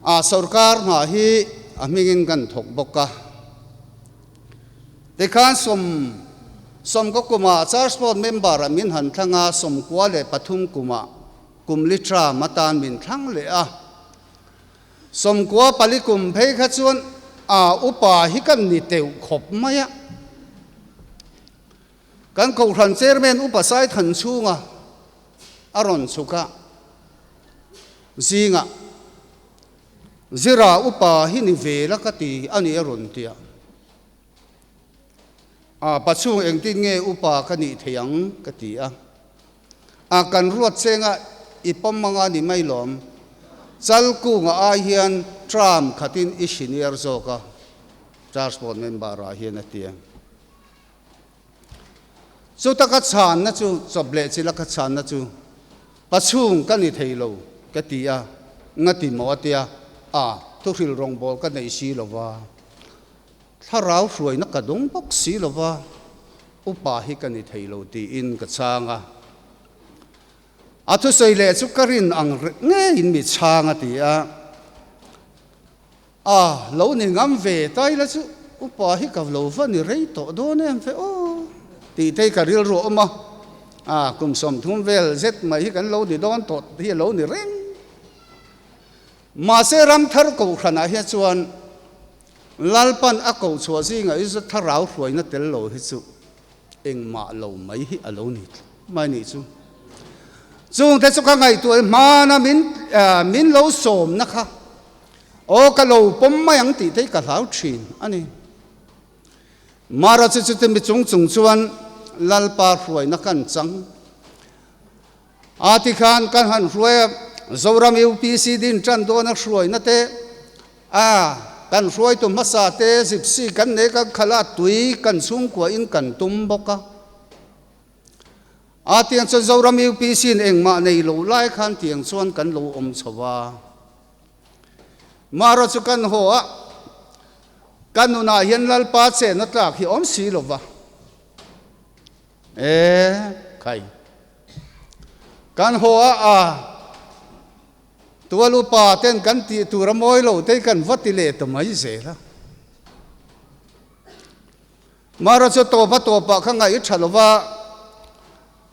A sorkar hna hi a hmingin kan thawk bawk a. Tikhan sawm sawmkaw kumah Church Board member ah min han thlang a, 93 kumah kum li term atan min thlang leh a. 94 kum phei kha chuan a upa hi kan ni teuh khawp mai a. Kan Kohhran Chairman Upa Saithan chhunga a rawn chhuk a, zingah Zira upa hi ni ve la ka ti a ni a rawn ti a. A pachhung engtin nge upa ka nih thei ang ka ti a. A kan ruat chenga i pawm anga ni mai lawm. Chal kunga ai hian tram khatin i senior zawk a, Church Board member ah hian a ti a. Chuta ka chhanna chu, chawp leh chila ka chhanna chu, Pachhung ka ni thei lo ka ti a, ngati maw a tia, a thuhril rawngbâwl ka nei si lo va, thlarau hruaina ka dawng bawk si lo va, upa hi ka ni thei lo tiin ka chhang a. A thusawi leh chu ka rin ang ngeiin mi chhang a ti a. A lo ni ngam ve tai la chu upa hi ka lo va ni rei tawh dawn em ve aw tih te hi ka rilru a awm a, a kum 30 vel zet mai hi kan lo ni dawn tawh hi a lo ni reng. Mahse ramthar kohhranah hian chuan Lalpan a koh chhuah zingah hi chu thlarau hruaina tel lo hi chu engmah lo mai hi a lo ni mai nih chu. Chungte chu ka ngaihtuah hmana min min lo sawmna kha Aw ka lo pawm mai ang tih te hi ka hlau thin a ni. Mara chu chuti mi chung chung chuan Lalpa hruaina kan chang. A ti khan kan han hruai a, Zoram UPC din tan dawna hruaina te, a kan hruaitu hmasa te Gypsy kan nei kan khalh a, tui kan chhungkua in kan tum bawk a. A tiang chuan Zoram UPC in engmah nei lo lai khan tiang chuan kan lo awm chho a. Mara chu kan haw a, ka nunah hian Lalpa chenna tlak hi awm si lo va. E khai. Kan haw a, a tual upa ten kan tih tur a mawi lo te kan va ti leh ta mai zel a. Mara chu tawp a tawpah kha ngaih tha lo va,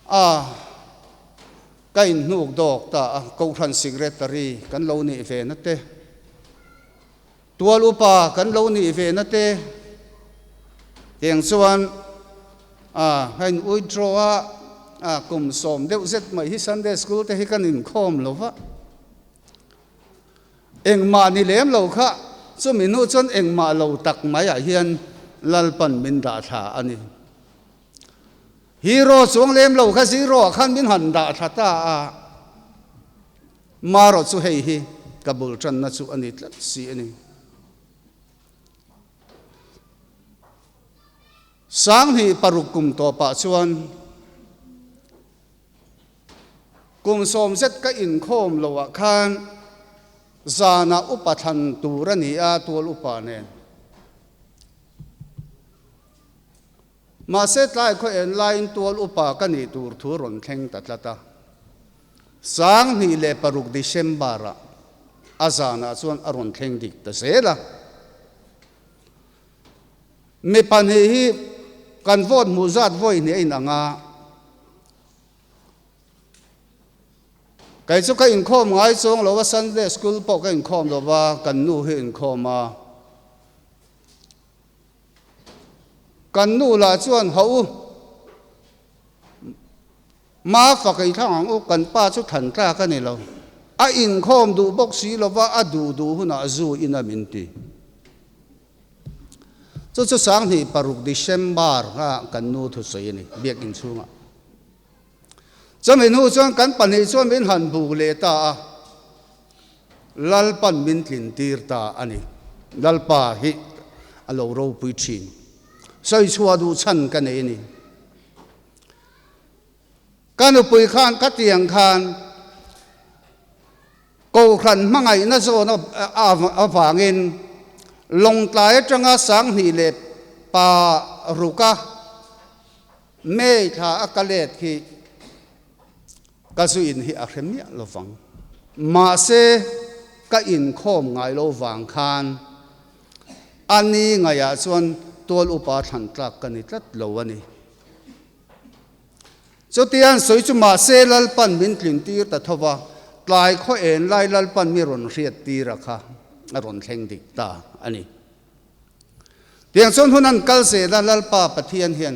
a Ka inhnuk dawk ta a, Kohhran Secretary kan lo nih ve na te, Tual Upa kan lo nih ve na te, tiang chuan a ka in withdraw a, a kum 10 deuh zet mai hi Sunday School te hi kan inkhawm lo va, engmah ni lem lo kha, chumi hnu chuan engmah lo tak maiah hian Lalpan min dah thla a ni. Hero chuang lem lo kha zero ah khan min han dah thla ta a, marawh chu hei hi ka bul tanna chu a ni tlat si a ni. 2006 kum tawpah chuan kum sawm zet ka inkhawm loah khan zanah upa thlan tur a ni a, tual upa nen. Mahse tlai khaw en laiin tual upa ka nih tur thu rawn thleng ta tlat a. 2006 December-ah a zanah chuan a rawn thleng dik ta zel a. Mi pahnih hi kan vote hmuh zat vawi hnih a inang a. Kei chu ka inkhawm ngai chuang lo a, Sunday school pawh ka inkhawm lo va, kan nu hi inkhawm a. Kan nu lah chuan haw u, Ma fak ei thlang ang u, kan pa chu thlan tlak a ni lo. A inkhawm duh bawk si lo va, a duh duh hunah zu in a min ti. Chu chu 2006 December kha kan nu thusawi a ni, biakinn chhungah. Chumi hnu chuan kan pahnih chuan min han buk leh ta a, Lalpan min tlin tir ta a ni. Lalpa hi a lo ropui thin. Sawi chhuah duh chhan ka nei a ni. Ka nupui khan ka tiang khan Kohhran hmangaihna zawn avangin Lawngtlai atanga 2006-a May thla a ka let hi ka zu in hi a hre miah lo vang. Mahse, ka inkhawm ngai lo vang khan a ni ngaihah chuan tual upa thlan tlak ka ni tlat lo a ni. Chutiang sawi chu mahse Lalpan min tlin tir ta tho va, tlai khaw en lai Lalpan mi rawn hriat tir a kha a rawn thleng dik ta a ni. Tiang chuan hun an kal zel a, Lalpa Pathian hian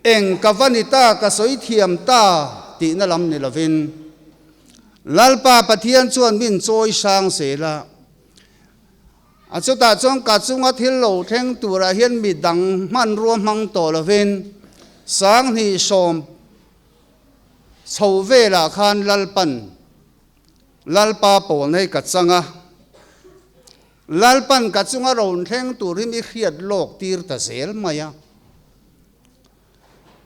eng ka va ni ta, ka sawi thiam ta tihna lam ni lovin, Lalpa Pathian chuan min chawi sang zel a, a chutah chuan ka chunga thil lo thleng turah hian mi dang hmanrua hmang tawh lovin 2010 chho velah khan Lalpan Lalpa pawl nei ka chang a, Lalpan ka chunga rawn thleng tur hi mi hriat lawk tir ta zel mai a.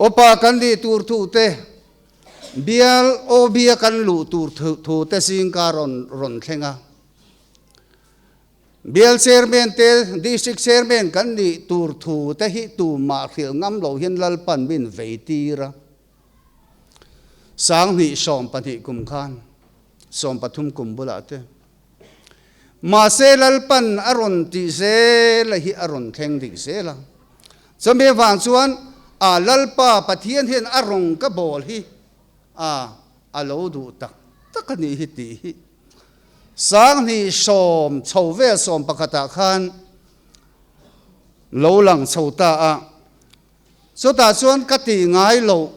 Upa kan nih tur thu te, bial OB-a kan luh tur thu te zingka rawn rawn thleng a. Bial Chairman te, District Chairman kan nih tur thu te hi tumah hrilh ngam lo hian Lalpan min vei tir a. 2012 kum khan, 13 kum bulah te. Mahse Lalpan a rawn tih zel a hi a rawn thleng dik zel a. Chumi avang chuan a Lalpa Pathian hian a rawng ka bawl hi a a lo duh tak tak a nih hi tih hi 2010 chho vel 11 ah khan lo lang chho ta a. Chutah chuan ka tih ngai loh,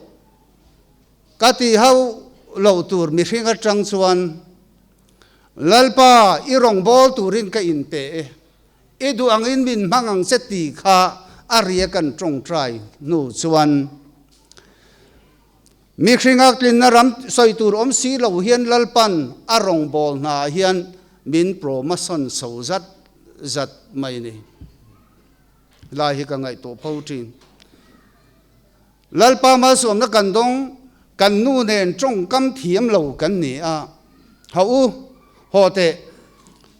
ka tih hauh loh tur mihring atang chuan, Lalpa, i rawngbâwl turin ka inpe e, i duh angin min hmang ang che tih kha a ria kan tawngtai hnu chuan, mihringa tlinna ram sawi tur awm si lo hian Lalpan a rawngbâwl hnaah hian min promotion chho zat zat mai ni. Lai hi ka ngaihtuah pho thin. Lalpa malsawmna kan dawng, kan nu nen tawngkam thiam lo kan ni a. Ha u, haw teh,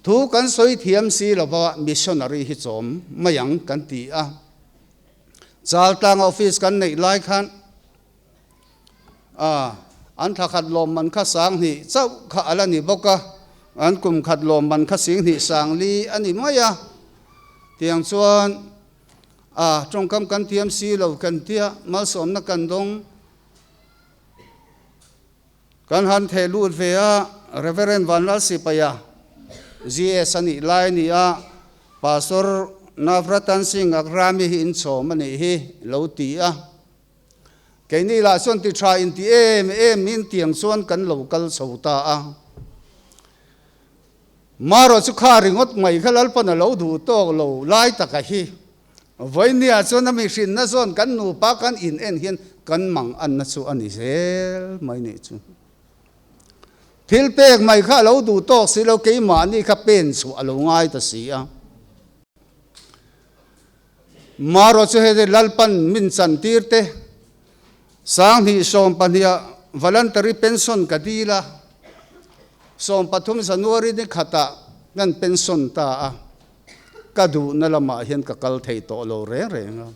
thu kan sawi thiam si lova missionary hi chawm mai ang kan ti a. Chaltlang office kan neih lai khan a, an thla khat lawmman kha 2000 chauh kha a la ni bawk a, an kum khat lawmman kha 20,040 a ni mai a. Tiang chuan a tawngkam kan thiam si lo kan tia malsawmna kan dawng kan han theh lut ve a, Reverend Vanlal Sipaia GS a nih lai a ni a, Pastor Navratan Singh Agrami hi inchawm a nih hi lo ti a. Keini lah chuan ti tha inti em em in tiang chuan kan lo kal chho ta a. Marawh chu kha ringawt mai kha Lalpan a lo duh tawk lo lai taka hi. Vawinia chuan a mihrinna zawn kan nupa kan in en hian kan mang anna chu a ni zel mai nih chu. Thil pek mai kha a lo duh tawk si lo, keimahni kha pen chhuah a lo ngai ta si a. Marawh chu hei Lalpan min chan tir te, 2012 ah voluntary pension ka dil a, 13 January ni khatah kan pension ta a, ka duhna lamah hian ka kal thei tawh lo reng reng a.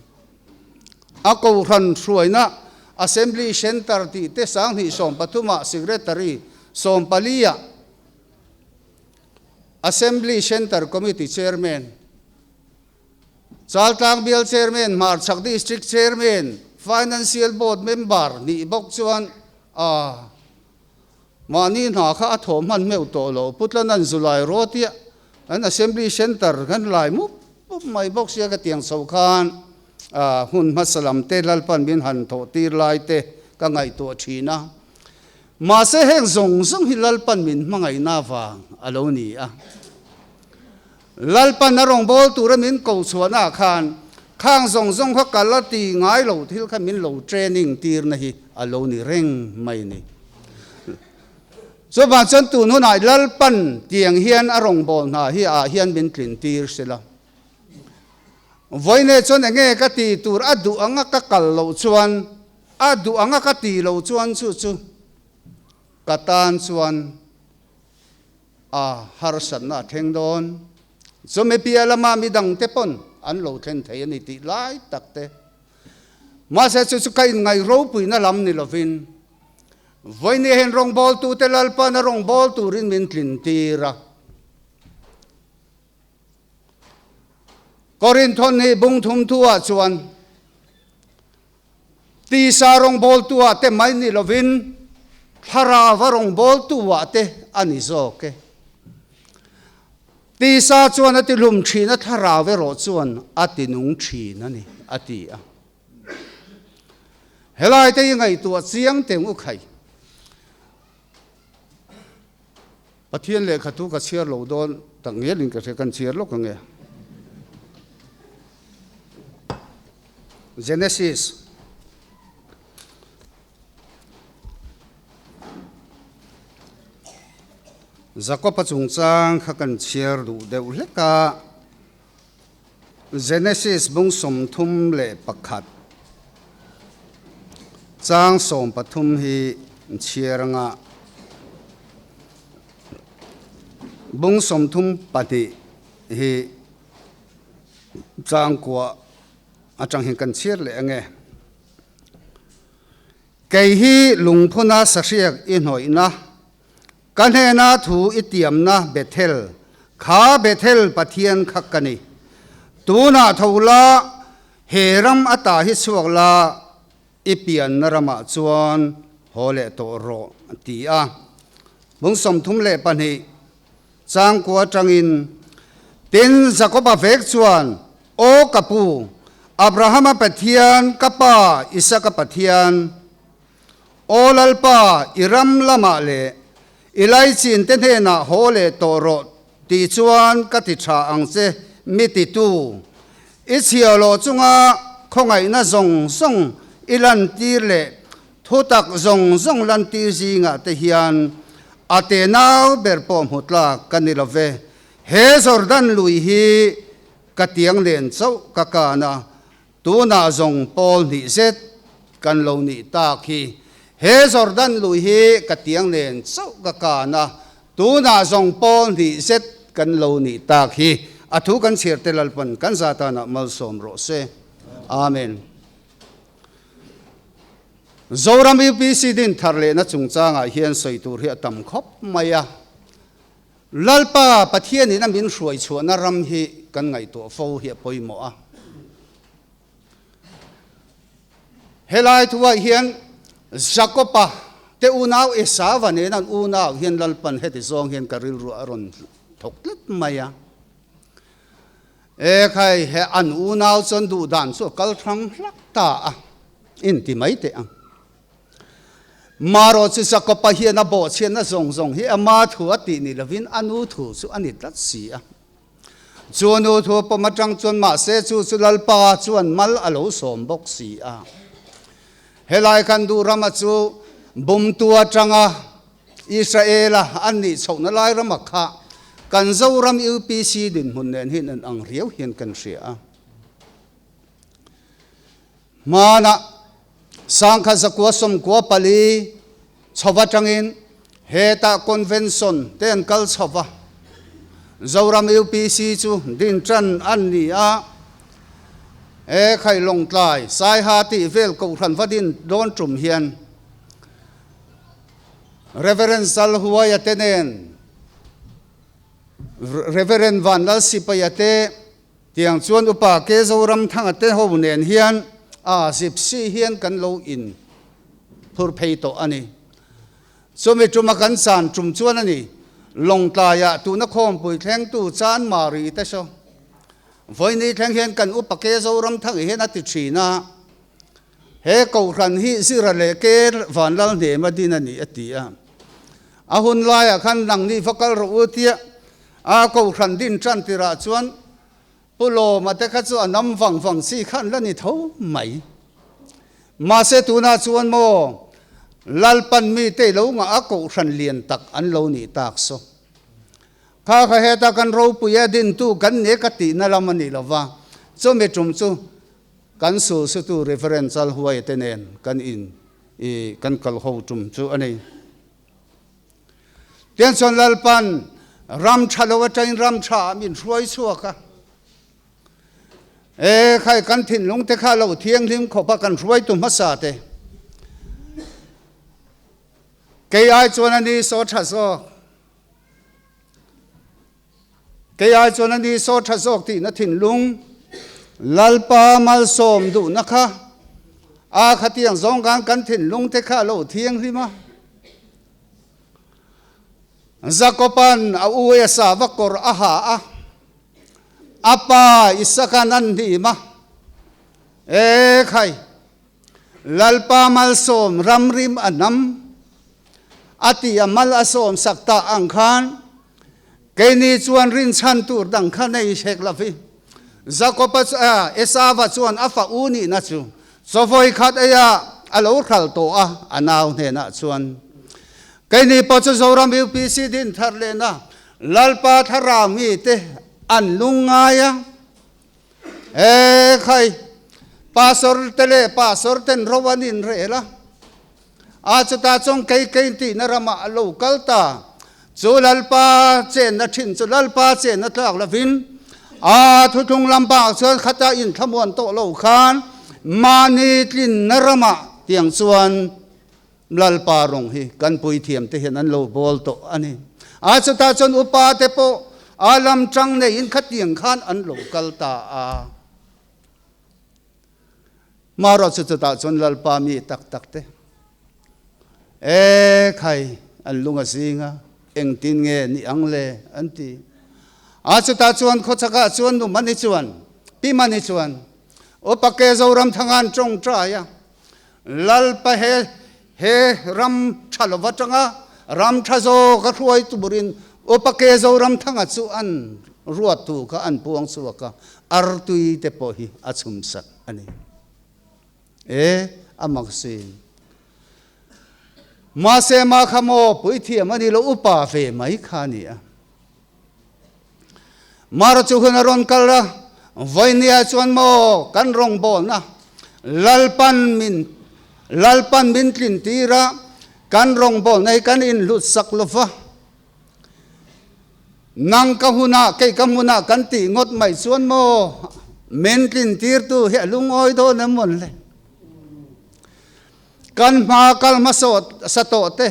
A kohhran hruaina Assembly Centre tih te 2013 ah Secretary, 14 ah Assembly Centre Committee Chairman, Chaltlang Bial Chairman, Hmarchhak District Chairman, Financial Board Member nih bawk chuan a mahni hna kha a thawh hman meuh tawh lo. Putlanan Zulai Road-ia an Assembly Centre kan lai mup mup mai bawk sia ka tiang chho khan hun hmasa lam te Lalpan min han thawh tir lai te ka ngaihtuah thin a. Mahse heng zawng zawng hi Lalpan min hmangaihna vang a lo ni a. Lalpan a rawngbâwl tura min ko chhuahnaah khan khang zawng zawng kha kal a ti ngai lo thil kha min lo training tirna hi a lo ni reng mai ni. Chuvang chuan tun hunah Lalpan tiang hian a rawngbâwl hna hi ah hian min tlin tir sela. Vawiine chuan enge ka ti tur a duh anga ka kal loh chuan, a duh anga ka ti loh chuan chu chu ka tan chuan A harsatna a thleng dawn. Chumi piah lama midangte pawn an lo thlen thei a ni tih lai tak te. Mahse chu chu ka inngaih ropuina lam ni lovin vawiin hian rawngbawltute Lalpan a rawngbâwl turin min tlin tir a. Korinthon hi bung thum thuah chuan Tisa rawngbawltu-ah te mai ni lovin Thlarauva rawngbawltu-ah te a ni zawk e. Tisa chuan a tihlum thin a, Thlarau erawh chuan a tinung thin a ni, a ti a. Helai te hi ngaihtuah chiang teng u khai. Pathian lehkha thu ka chhiar lo dawn tak ngialin ka hria, kan chhiar lawk ang e. Genesis Jakob-a chungchang kha kan chhiar duh deuh hlek a, Genesis bung 31 chang 13 hi chhiar anga bung 32 hi chang kua atang hian kan chhiar leh ange. Kei hi lungphuna sahriak i hnawihna Ka hnena thu i tiamna Bethel, kha Bethel Pathian kha ka ni. Tunah tho la, he ram ata hi chhuak la, i pianna ramah chuan haw leh tawh rawh, a ti a. Bung 32 changkua atangin, Tin, Jakoba vek chuan, Aw ka pu, Abrahama Pathian, ka pa Isaka Pathian, Aw Lalpa, i ram lamah leh i laichin te hnenah haw leh tawh rawh tih chuan ka ti tha ang che, mi titu. I chhiahhlawh chunga khawngaihna zawng zawng i lantir leh thutak zawng zawng lantir zingah te hian a tenau ber pawh hmu tlak ka ni lo ve. He Jordan lui hi ka tiang nen chauh ka kan a, Tunah zawng pawl hnih zet kan lo nih tak hi. He Jordan lui hi ka tiang nen chauh ka kan a, tunah zawng pawl hnih zet kan lo nih tak hi. A thu kan chhiar te Lalpan kan za tanah malsawm rawh se. Amen. Zoram UPC din thar lehna chungchangah hian sawi tur hi a tam khawp mai a. Lalpa Pathianin a min hruai chhuahna ram hi kan ngaihtuah fo hi a pawimawh a. Helai thuah hian Jakoba te unau Esauva nena an unau hian Lalpan heti zawng hian ka rilru a rawn thawk tlat mai a. E khai, he an unau chuan duhdan chu a kal hrang hlak ta a, inti mai teh ang. Marawh chu Jakoba hian a bawhchhiatna zawng zawng hi ama thu a tih ni lovin a nu thu chu a ni tlat si a. Chu nu thu pawm atang chuan mahse chu chu Lalpa chuan mal a lo sawm bawk si a. Helai kan duh rama chu bumtu atanga Israela an nih chhohna lai rama kha kan Zoram UPC dinhmun nen hian an ang riau hian kan hria a. Hmanah sangkhat zakua sawmkua pali chho atangin hetah convention te an kal chho va, Zoram UPC chu din tan an ni a, e khai Lawngtlai Saiha tih vel kohhran va din dawn tum hian Reverend Zalhuaia te nen Reverend Vanlalsipaia te Tiang chuan Upa Ke Zoramthanga te ho nen hian a zipsi hian kan lo in phur phei tawh a ni. Chumi tuma kan chan tum chuan a ni, Lawngtlaiah tuna khawmpui thlengtu Chan Mari te saw vawiini thleng hian kan Upa Ke Zoramthanga hian a ti thin a, he Kohhran hi Zira leh Ke Vanlalhnema din a ni a ti a. A hun laiah khan nangni va kal rawh u tia A kohhran din tan tirah chuan Pu Lawma te kha chu a nam vang vang chi kha an la ni tho mai. Mahse tunah chuan maw Lalpan mite lo ngah a kohhran lian tak an lo nih tak saw. Kha kha heta kan ropui a dintu kan ni ka tihna lam a ni lova, chumi tum chu kan sulsutu Reverend Chalhuaia te nen kan in i kan kal ho tum chu a ni. Tiang chuan Lalpan ram tha lo atangin ram tha ah min hruai chhuak a. E khai kan thinlung te kha lo thianghlim khawp a kan hruaitu hmasa te. Kei ai chuan a ni saw tha zawk. Kei ai chuan a ni saw tha zawk tihna thinlung Lalpa malsawm duhna kha a khatiang zawng khan kan thinlung te kha a lo thianghlim a. Jakoban a u Esava kawr a ha a, a pa Isaka'n an hnim a, E khai, Lalpa malsawm ramrim a nam, a ti a mal a sawm sak ta ang khan, keini chuan rinchhan tur dang kha nei hek lo vi. Jakoba chu, Esava chuan a fa u nihna chu chawvawi khat eiah a lo hral tawh a, a nau hnenah chuan, Keini pawh chu Zoram UPC din thar lehna Lalpa thlarau mite an lungngai a, e khai, pastor te leh pastor ten ro an inrel a, A chutah chuan kei kei tihna ramah a lo kal ta. Chu Lalpa chenna thin chu Lalpa chenna tlak lovin a thuthlung lam bakah chuan khata inthlamuan tawh lo khan mahni tlinna ramah tiang chuan Lalpa rawng hi kan puithiam te hian an lo bawl tawh a ni. A chutah chuan upa te pawh a lam tang neiin khatiang khan an lo kal ta a. Marawh chu chutah chuan Lalpa mi tak tak te e khai an lung a zing a, engtin nge ni ang le an ti. A chutah chuan khawchhakah chuan nu Mani chuan, Pi Mani chuan Upa Ke Zoramthanga an tawngtai a, Lalpa he he ram tha lova tanga ram tha zawk a hruai turin Upa Ke Zoramthanga chu an ruat thu kha an puang chhuak a, artui te pawh hi a chhum sak a ni. E, a mak sin. Mahse mah kha maw puithiam a ni lo, upa ve mai kha a ni a. Mara chu hun a rawn kal a, vawinia chuan maw kan rawngbawlna Lalpan min Lalpan min tlin tir a, kan rawngbawlna hi kan inhlut sak lo va. Nang ka hunah kei ka hmunah kan tih ngawt mai chuan maw min tlin tirtu hi a lungawi dawn em mawn le? Kan hma kal hmasa sa tawh te,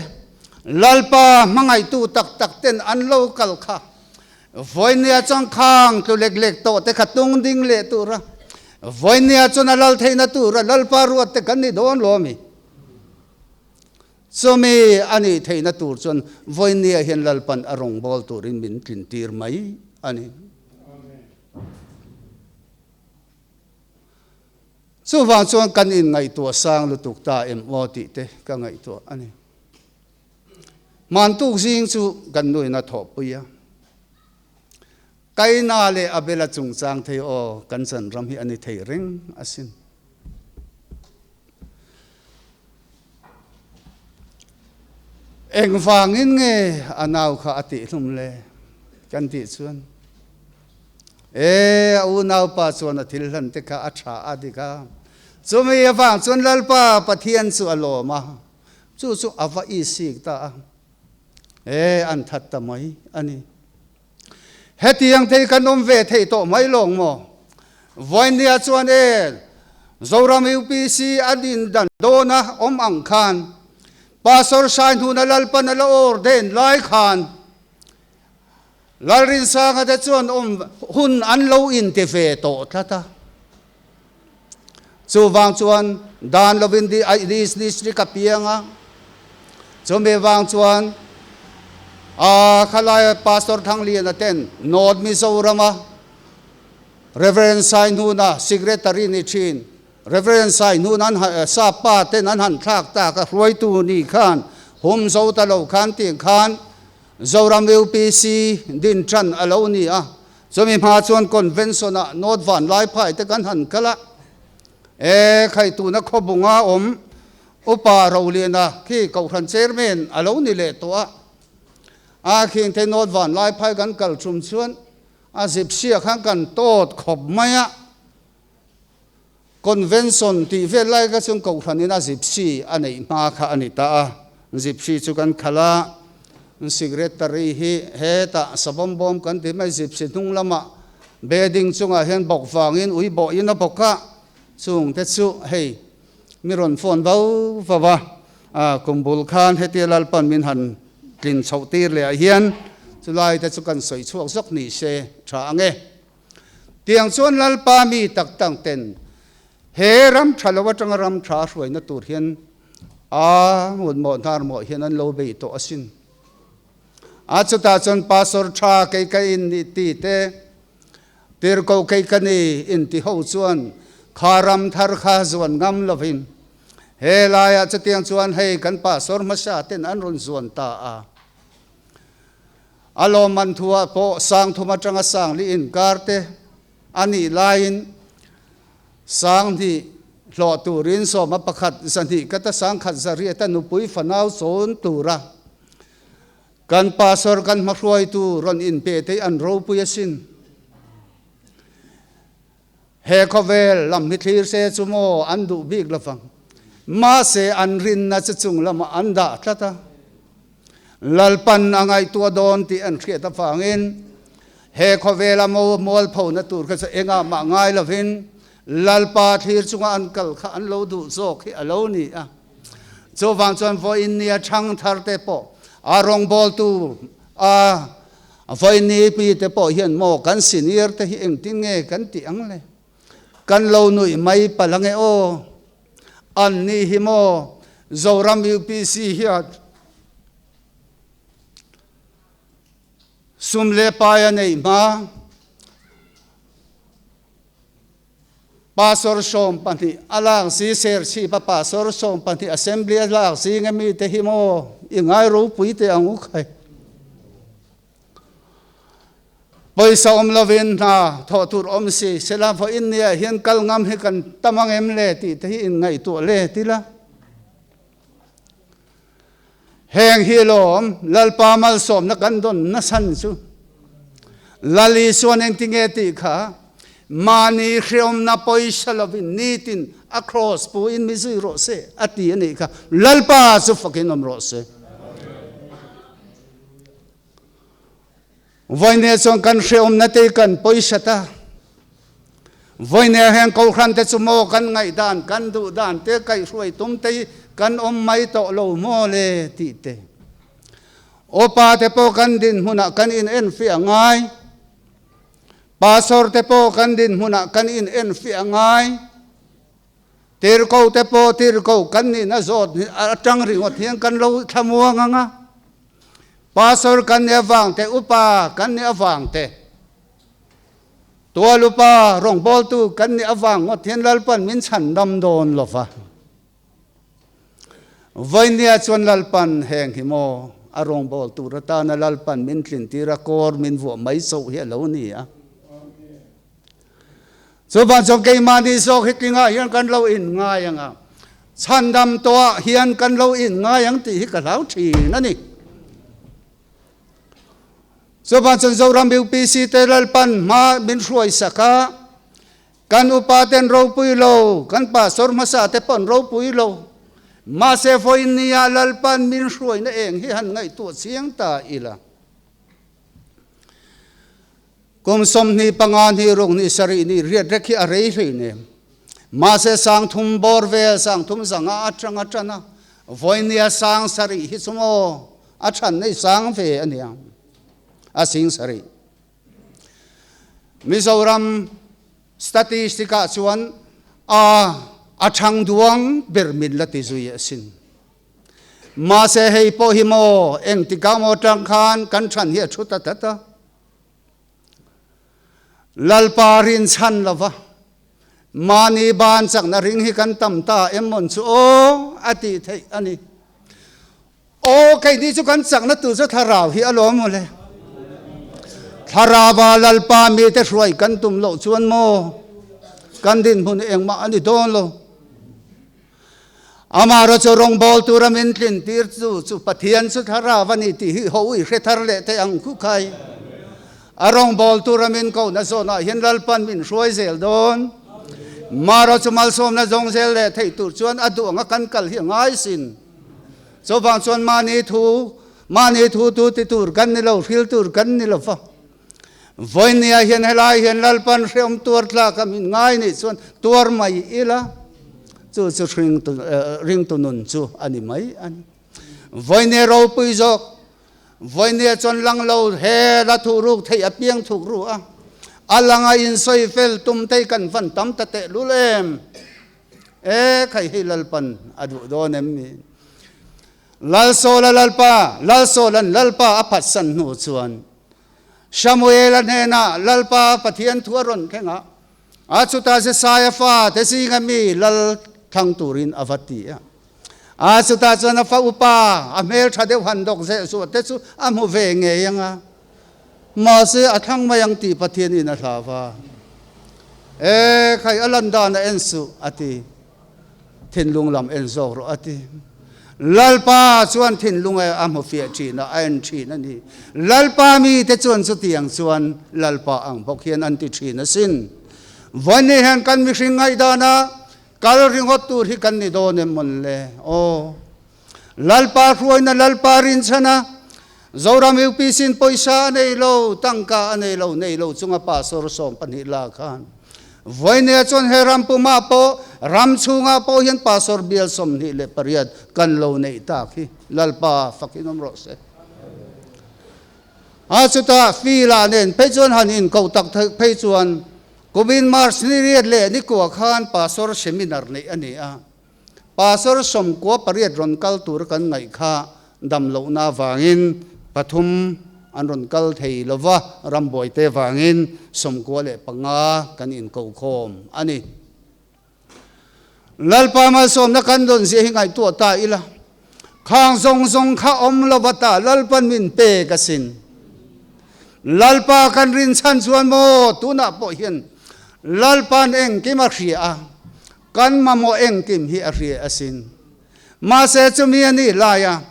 Lalpa hmangaihtu tak tak ten an lo kal kha. Vawinia chuan khang tlu lek lek tawh te kha tung ding leh tur a, vawinia chuan a lal theihna tur a Lalpa ruat te kan ni dawn lo a mi? Chumi a nih theihna tur chuan vawinia hian Lalpan a rawngbâwl turin min tlintir mai a ni. Chuvang chuan kan inngaihtuah sang lutuk ta em aw tih te ka ngaihtuah a ni. Hmantuk zing chu kan nuin a thawhpui a. Kaina leh Abela chungchang thei aw kan chan ram hi a ni thei reng asin. Engvangin nge a nau kha a tihhlum le kan tih chuan e a unaupa chuan a thil hlan te kha a tha a dik a, chumi avang chuan Lalpa Pathian chu a lawm a, chu chu a va isik ta a, e an that ta mai a ni. Hetiang thei kan awm ve thei tawh mai lawng maw? Vawinia chuan e, Zoram UPC a din dan dawna awm ang khan Pastor Saihnuna Lalpan a la ordain lai khan Lalrinsanga te chuan awm hun an lo inti ve tawh tlat a. Chuvang chuan dan lovin district a piang a, chumi vang chuan a khalai Pastor Thangliana ten North Mizorama Reverend Saihnuna Secretary ni thin Reverend Saihnuna an sap pa ten an han thlak tak a hruaitu ni khan hum zo ta lo khan tih khan Zoram UPC din tan a lo ni a. Chumi hma chuan Convention ah North Vanlaiphai te kan han kal a, e khai tuna khawbunga awm Upa Roliana khi Kohhran Chairman a lo ni leh tawh a, a khing te North Vanlaiphai kan kal tum chuan a zipsia khan kan tawt khawp mai a, Convention tih vel lai kha chuan Kohhran in a zipsi a neih hma kha a ni ta a, zipsi chu kan khalh a, Secretary hi hetah savawm bawm kan ti mai zipsi hnung lamah bedding chungah hian bawk vangin ui bawhin a bawk a, chung te chu hei mi rawn phone vau vau a, kum bul khan hetia Lalpan min han tlin chhoh tir leh ah hian chulai te chu kan sawi chhuak zawk ni se tha ang e. Tiang chuan Lalpa mi tak tak ten he ram tha lo atanga ram tha hruaina tur hian a mutmawh hnar mawh hian an lo bei tawh asin. A chutah chuan Pastor tha kei ka in ni ti te, tirhkoh kei ka ni in ti ho chuan kha ram thar kha zuan ngam lovin he laiah chutiang chuan hei kan Pastor hmasa ten an rawn zuan ta a. A lawmman thuah pawh sang thum atanga sang li inkar te a nih laiin sang hnih hlawh turin sawma pakhat zahnih kata sang khat zariat a nupui fanau chawn tura kan pastor kan hmahruaitu rawn inpe te an ropui asin. He khawvel lam hi thlir se chu maw an duh bik lovang. Mahse an rinna chu chung lamah an dah tlat a. Lalpan a ngaihtuah dawn tih an hriat avangin he khawvela mo mualphona tur kha chu engah mah ngai lovin Lalpa thlir chunga an kal kha an lo duh zawk hi a lo ni a. Chuvang chuan vawiin nia thang thar te pawh a rawngbawltu a Vaini pi te pawh hian maw kan senior te hi engtin nge kan tih ang le? Kan lo nuih mai palh ange aw. An ni hi maw Zoram UPC hian sum leh pai a neih hma? Pastor 12 a lak zi Serchhip a Pastor 12 Assembly a lak zing a mite hi maw i ngai ropui teh ang u khai. Pawisa awm lovin hna thawh tur awm si sela vawiin nia hian kal ngam hi kan tam ang em le tih te hi in ngaihtuah le ti la. Heng hi lawm Lalpa malsawmna kan dawn nasan chu. Lal Isuan engtinge tih kha mahni hreawmna pawisa lovin nitin a kraws puin mi zui rawh se a ti a nih kha. Lalpa chu fakin awm rawh se. Vawinia chuan kan hreawmna te kan pawisa ta. Vawinia hian Kohhran te chu maw kan ngaihdan, kan duhdan te kaihhruai tum te hi kan awm mai tawh lo maw le tih te. Upa te pawh kan dinhmunah kan inenfiah ngai. Pastor te pawh kan dinhmunah kan inenfiah ngai. Tirhkoh te pawh tirhkoh kan nihna zawt atang ringawt hian kan lo thlamuang ang a. Pastor kan nih avang te, upa kan nih avang te, tual upa rawngbawltu kan nih avang ngawt hian Lalpan min chhan dam dawn lo va. Vawinia chuan Lalpan heng hi maw? A rawngbâwl tûr atâna Lalpan min tlintîr a, kâwr min vuah mai chauh hi a lo ni a. Chuvang chuan keimahni zawk hi tlingah hian kan lo inngai ang a, chhandam tawhah hian kan lo inngai ang tih hi ka hlau thin a ni. Chuvang chuan Zoram UPC te Lalpan hma min hruai sak a, kan upa ten ropui lo, kan pastor hmasa te pawh an ropui lo. Mahse vawiin nia Lalpan min hruaina eng hi han ngaihtuah chiang ta ila. Kum 25 hnih ruk hnih sarih nih riat rek hi a rei hlei nem. Mahse sang thum bawr vel sang thum zanga atang a tan a, vawinia sang sarih hi chu maw a than nei sang ve a nia, a sing sarih. Mizoram statistic ah chuan a a thang duang ber min la ti zui asin. Mahse hei pawh hi maw engtikah maw tang khan kan than hi a thu ta tlat a. Lalpa rinchhan lova mahni ban chakna ring hi kan tam ta em mawn chu aw a tih theih a ni. Aw keini chu kan chakna tur chu thlarau hi a lawm maw le. Thlarauva Lalpa mite hruai kan tum loh chuan maw kan dinhmun engmah a ni dawn lo. Amaherawh chu rawngbâwl tura min tlintîr chu chu Pathian chu thlarau a ni tih hi ho i hre thar leh thei ang khup khai. A rawngbâwl tura min kohna zawnah hian Lalpan min hruai zel dawn. Amaherawh chu malsawmna zawng zel leh theih tur chuan a duh anga kan kal hi a ngai sin. Chuvang chuan mahni thu, mahni thu tu ti tur kan ni lo, hril tur kan ni lo va. Vawinia hian helai hian Lalpan hreawm tuar tlak a min ngai nih chuan tuar mai ila, chu chu ringtu nun chu a ni mai a ni. Vawinia ropui zawk, vawinia chuan lang lo he la thuh ruk theih a piang thuk ru a, a langa insawi fel tum thei kan van tam ta tehlul em? E khai hei Lalpan a duh dawn em ni? Lalsawla Lalpa, Lalsawla'n Lalpa a phatsan hnu chuan Samuela hnenah Lalpa Pathian thu a rawn thleng a, a chutah Jesaia fa te zinga mi lal thlang turin a va ti a. A chutah chuan a fa upa, a hmel tha deuh han dawk zeh zuah te chu a hmu ve ngei ang a, mahse a thlang mai ang tih Pathianin a hlau va. E khai, a lan dan a en suh, a ti. Thinlung lam en zawk rawh a ti. Lalpa chuan thinlung a hmu fiah thin a, a en thin a ni. Lalpa mite chuan chutiang chuan Lalpa ang bawk hian an ti thin asin. Vawiin hian kan mihring ngaihdana kal ringawt tur hi kan ni dawn em mawn le? Aw. Lalpa hruaina Lalpa rinchhana Zoram UPC in pawisa a nei lo, tangka a nei lo, nei lo chunga pastor 12 la khan Vawinia chuan he ram pumah pawh ram chhungah pawh hian pastor bial 28 kan lo neih tak hi Lalpa fakin awm rawh se. A chutah Fila nen phei chuan han inkoh tak phei chuan kumin March ni riat leh ni kua khan pastor seminar neih a ni a. Pastor 98 rawn kal tur kan ngaih kha dam lohna avangin pathum an rawn kal thei lo va, rambuaite vangin 95 kan inkokhawm a ni. Lalpa malsawmna kan dawn zia hi ngaihtuah ta ila, khang zawng zawng kha awm lo va ta Lalpan min pek asin. Lalpa kan rinchhan chuan maw tunah pawh hian Lalpan engkim a hria a, Kan mamawh engkim hi a hria asin. Mahse chumi a nih laia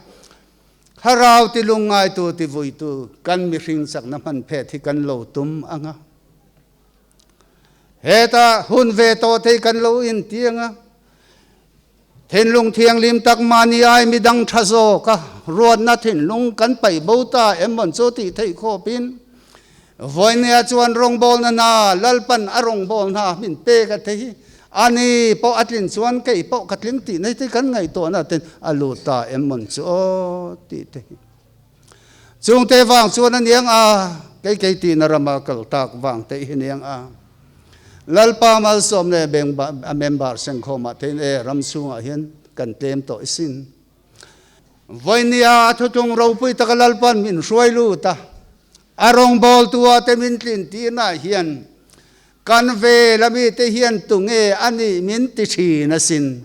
thlarau ti lungngaitu ti vuitu kan mihring chakna hman phet hi kan lo tum ang a. Hetah hun ve tawh thei kan lo inti ang a. Thinlung thianghlim tak mahni ai midang tha zawk a ruatna thinlung kan paih bo ta em mawn chu tih theih khawpin Vawinia chuan rawngbawlna hna Lalpan a rawngbawlna min pek a thei. Ani pawh a tlin chuan kei pawh ka tling tih nei te kan ngaihtuahna ten a lut ta em mawn chu aw tih te hi. Chungte vang chuan a niang a, kei kei tihna rama kal tak vang te hi niang a. Lalpa malsawm leh a member sengkhawmah thein e ram chhungah hian kan tlem tawh i sin. Vawinia a thutlung ropui taka Lalpan min hruai lut a, a rawngbawltua te min tlin tirnaah hian kan vel a mite hian tunge a nih min ti thin asin,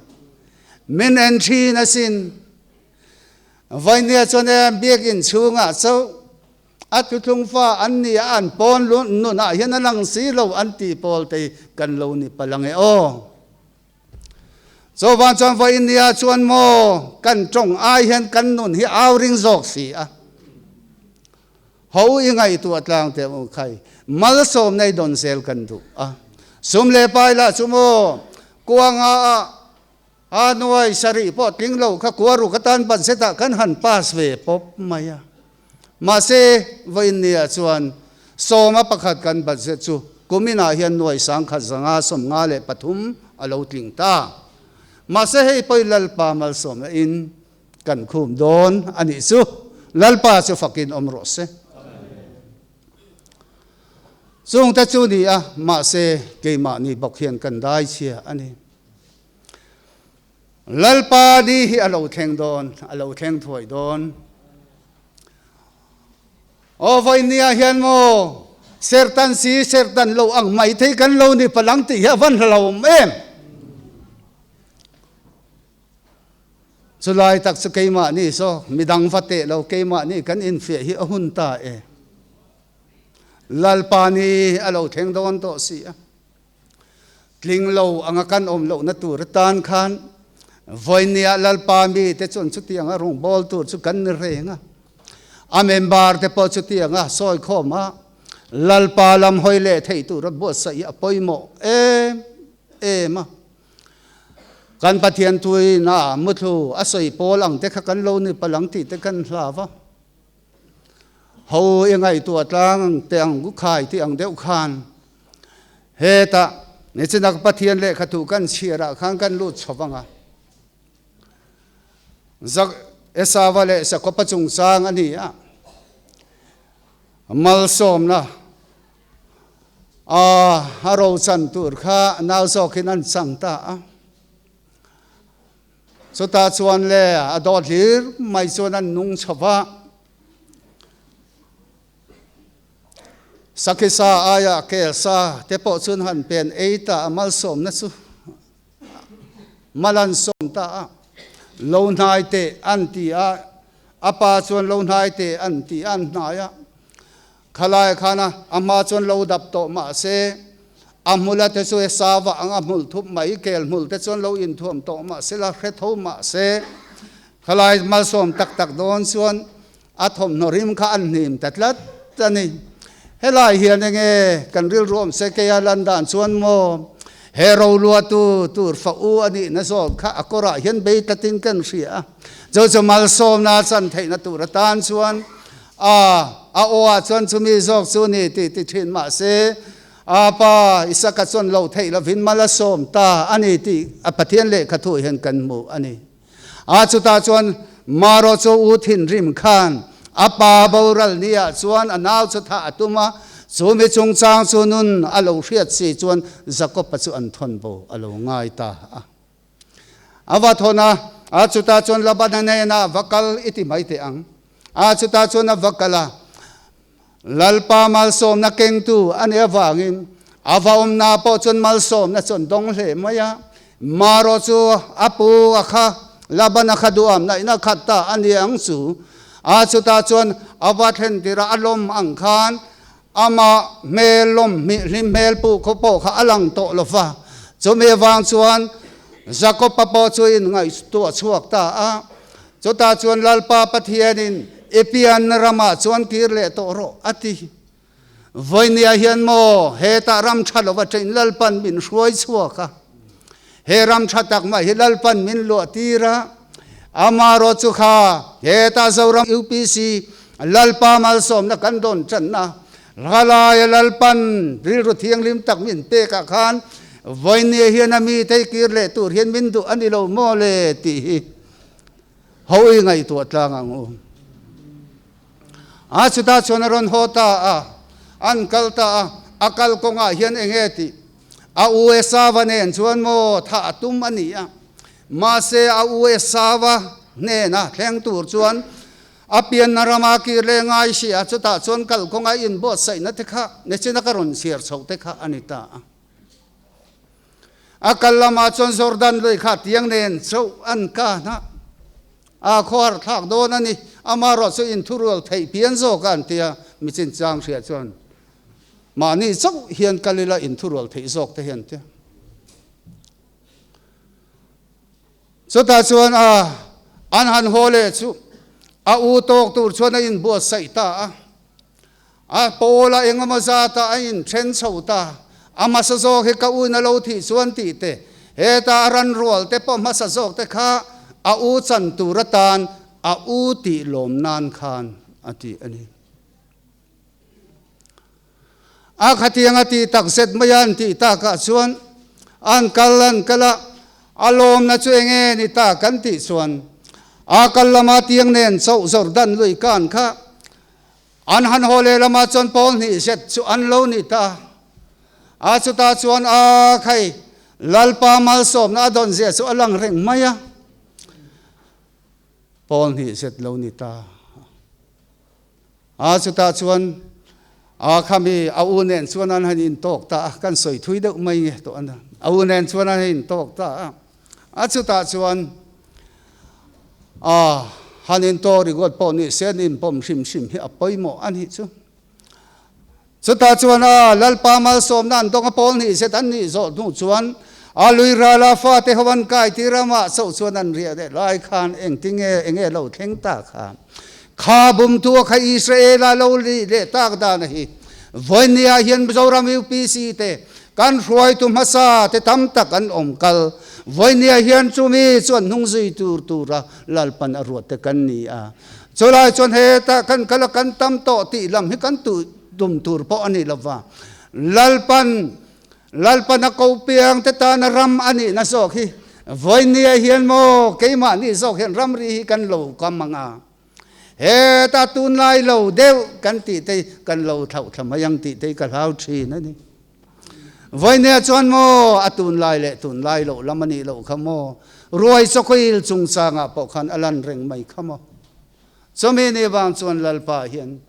min en thin asin. Vainia chuan e biakin chhungah chauh a thuthlung fa an ni a, an pawn nunah hian a lang si lo an tih pawl te kan lo ni palh ang e aw. Chuvang chuan Vainia chuan maw kan tawng ai hian kan nun hi au ring zawk si a. Ho i ngaihtuah tlang teh u khai, malsawm nei dawn zel kan duh a. Sum leh pai lah chu maw kuanga ah A nuai sarih pawh tling lo kha kua ruk atan budget ah kan han pass ve pawp mai a. Mahse, vawiin ni ah chuan sawma pakhat kan budget chu kumin ah hian nuai sangkhat zanga 53 a lo tling ta. Mahse hei pawi Lalpa malsawmna in kan khum dawn a nih chu. Lalpa chu fakin awm rawh se. Chungte chu ni a, mahse keimahni bawk hian kan dai chhia a ni. Lalpa ni hi a lo thleng dawn, a lo thleng thuai dawn. Aw vawinia hian maw sertan si sertan lo ang mai thei kan lo ni palang tih hi a van hla lo awm em. Chulai tak chu keimah ni saw midang va teh lo keimah ni kan infiah hi a hun ta e. Lalpa ni a lo thleng dawn tawh si a. Tling lo anga kan awm lohna tur atan khan vawinia Lalpa mite chuan chutianga rawngbâwl tur chu kan ni reng a. A member te pawh chutianga sawi khawm a, Lalpa lam hawi leh theih tura buatsaih hi a pawimawh em em a. Kan Pathian tuina muthlu a sawi pawl ang te kha kan lo ni palh ang tih te kan hlau va. Ho i ngaihtuah tlang ang te ang u khai tih ang deuh khan hetah nichinak Pathian lehkhathu kan chhiar ah khan kan lut chho vang a. Zak Esava leh Jakoba chungchang a ni a, malsawmna a a rochan tur kha nau zawkin an chang ta a. Chutah chuan le a dawt hlir mai chuan an nung chho va. Sakhisa aia kelsa te pawh chuan han pen ei ta a malsawmna chu mal an sawm ta a. Lo hnai teh an ti a, a pa chuan lo hnai teh an ti a an hnai a. Khalai khana a hma chuan lo dap tawh mah se, a hmula te chu e sava ang a hmul thup mai, kel hmul te chuan lo inthuam tawh mah se la hre tho mah se, khalai malsawm tak tak dawn chuan a thawmhnaw rim kha an hnim ta tlat a ni. Helai hian enge kan rilru awm se keia lan dan chuan maw he roluatu tur fa u a nihna zawk kha a kawrah hian bei tlatin kan hria a, chu chu malsawmna chan theihna tur atan chuan A, a aw ah chuan chumi zawk chu ni tih ti thin mah se, A pa, Isaka chuan lo theih lovin mal a sawm ta a ni tih a Pathian lehkha thu hian kan hmu a ni. A, chutah chuan Maro chu u thinrim khan a pa boral ni ah chuan a nau chu thah a tum a, chumi chungchang chu nun a lo hriat si chuan Jakob-a chu an thawn bo a lo ngai ta a. A va thawn a, a chutah chuan Labana hnenah va kal i ti mai teh ang. A chutah chuan a va kal a, Lalpa malsawmna kengtu a nih avangin a va awmna pawh chuan malsawmna chu an dawng hle mai a. Marawh chu a pu a kha Labana kha duham naihna khat ta a ni ang chu. A chutah chuan a va thlen tirh a, a lawm ang khan Amah hmel lawm hlim hmel puh khaw pawh kha a lang tawh lo va. Chumi avang chuan Jakob-a pawh chu inngaihtuah chhuak ta a. Chutah chuan Lalpa Pathianin i pianna ramah chuan kir leh tawh rawh a ti. Vawinia hian maw hetah ram tha lova ṭein Lalpan min hruai chhuak a. He ram tha tak mai hi Lalpan min luah tir a, amarawh chu kha hetah Zoram UPC Lalpa malsawmna kan dawn tanna hla laia Lalpan rilru thianghlim tak min pekah khan vawinia hian a mite hi kir leh tur hian min duh a ni lo maw le tih hi ho i ngaihtuah tlang ang u. A chutah chuan a rawn haw ta a, an kal ta a, a kal kawngah hian eng nge tih A USA va nen chuan maw thah a tum a ni a, mahse a USA va hnena thleng tur chuan a pianna rama kir leh ngai si a, chutah chuan kalkawnga inbuatsaihna te kha nichina ka rawn chhiar chhoh te kha a ni ta a. A kal lamah chuan Jordan lui kha tiang nen chauh an kan a. A khawhar thlak dawn a ni. Amaherawhchu inthurual theih pian zawk a an tia mi chinchang hria chuan mahni chauh hian kal ila inthurual theih zawk te hi an tia. Chutah chuan a an han haw leh chu a u tawk tur chuan a inbuatsaih ta a. A pawl a engemaw zat a a inthen chho ta. A hmasa zawk hi ka uin a lo thih chuan tih te, heta a ran rual te pawh hmasa zawk te kha a u chan tur atan a u tih lawm nan khan a ti a ni. A khatiang a tih tak zet mai a an tih takah chuan an kal an kal a, a lawmna chu enge ni ta kan tih chuan a kal lama tiang nen chauh Jordan lui kan kha An han haw leh lamah chuan pawl hnih zet chu an lo ni ta a, chutah chuan a khai Lalpa malsawmna a dawn zia chu a lang reng mai a, pawl hnih zet lo ni ta a, chutah chuan a khami a u nen chuan an han intawk ta a, kan sawi thui deuh mai nge tawh a, a u nen chuan an han intawk ta a. A chutah chuan a han intaw ringawt pawh ni se an inpawm hrim hrim hi a pawimawh a nih chu. Chutah chuan a Lalpa malsawmna an dawng a pawl hnih zet an nih zawh hnu chuan a lui rala fate ho an kai tir a mah chauh chuan an riah leh lai khan engtinge enge lo thleng ta kha. Kha bumtu a kha Israel-a lo lih leh tak dan a hi. Vawinia hian Mizoram UPC te kan hruaitu hmasa te tam tak an awm kal. Vawinia hian chumi chuan hnung zui tur tura Lalpan a ruat te kan ni a. Chulai chuan hetah kan kal a kan tam tawh tih lam hi kan tuh tum tur pawh a ni lova. Lalpan Lalpan a ko piang te tana ram a nihna zawk hi vawinia hian maw keimahni zawk hian ramri hi kan lo kam ang a, heta tunlai lo deuh kan tih te kan lo thlauh thla mai ang tih te ka hlau thin a ni. Vawinia chuan maw a tunlai leh tunlai loh lam a nih loh kha maw ruai chawkawil chungchangah pawh khan a lan reng mai kha maw. Chumi ni vang chuan Lalpa hian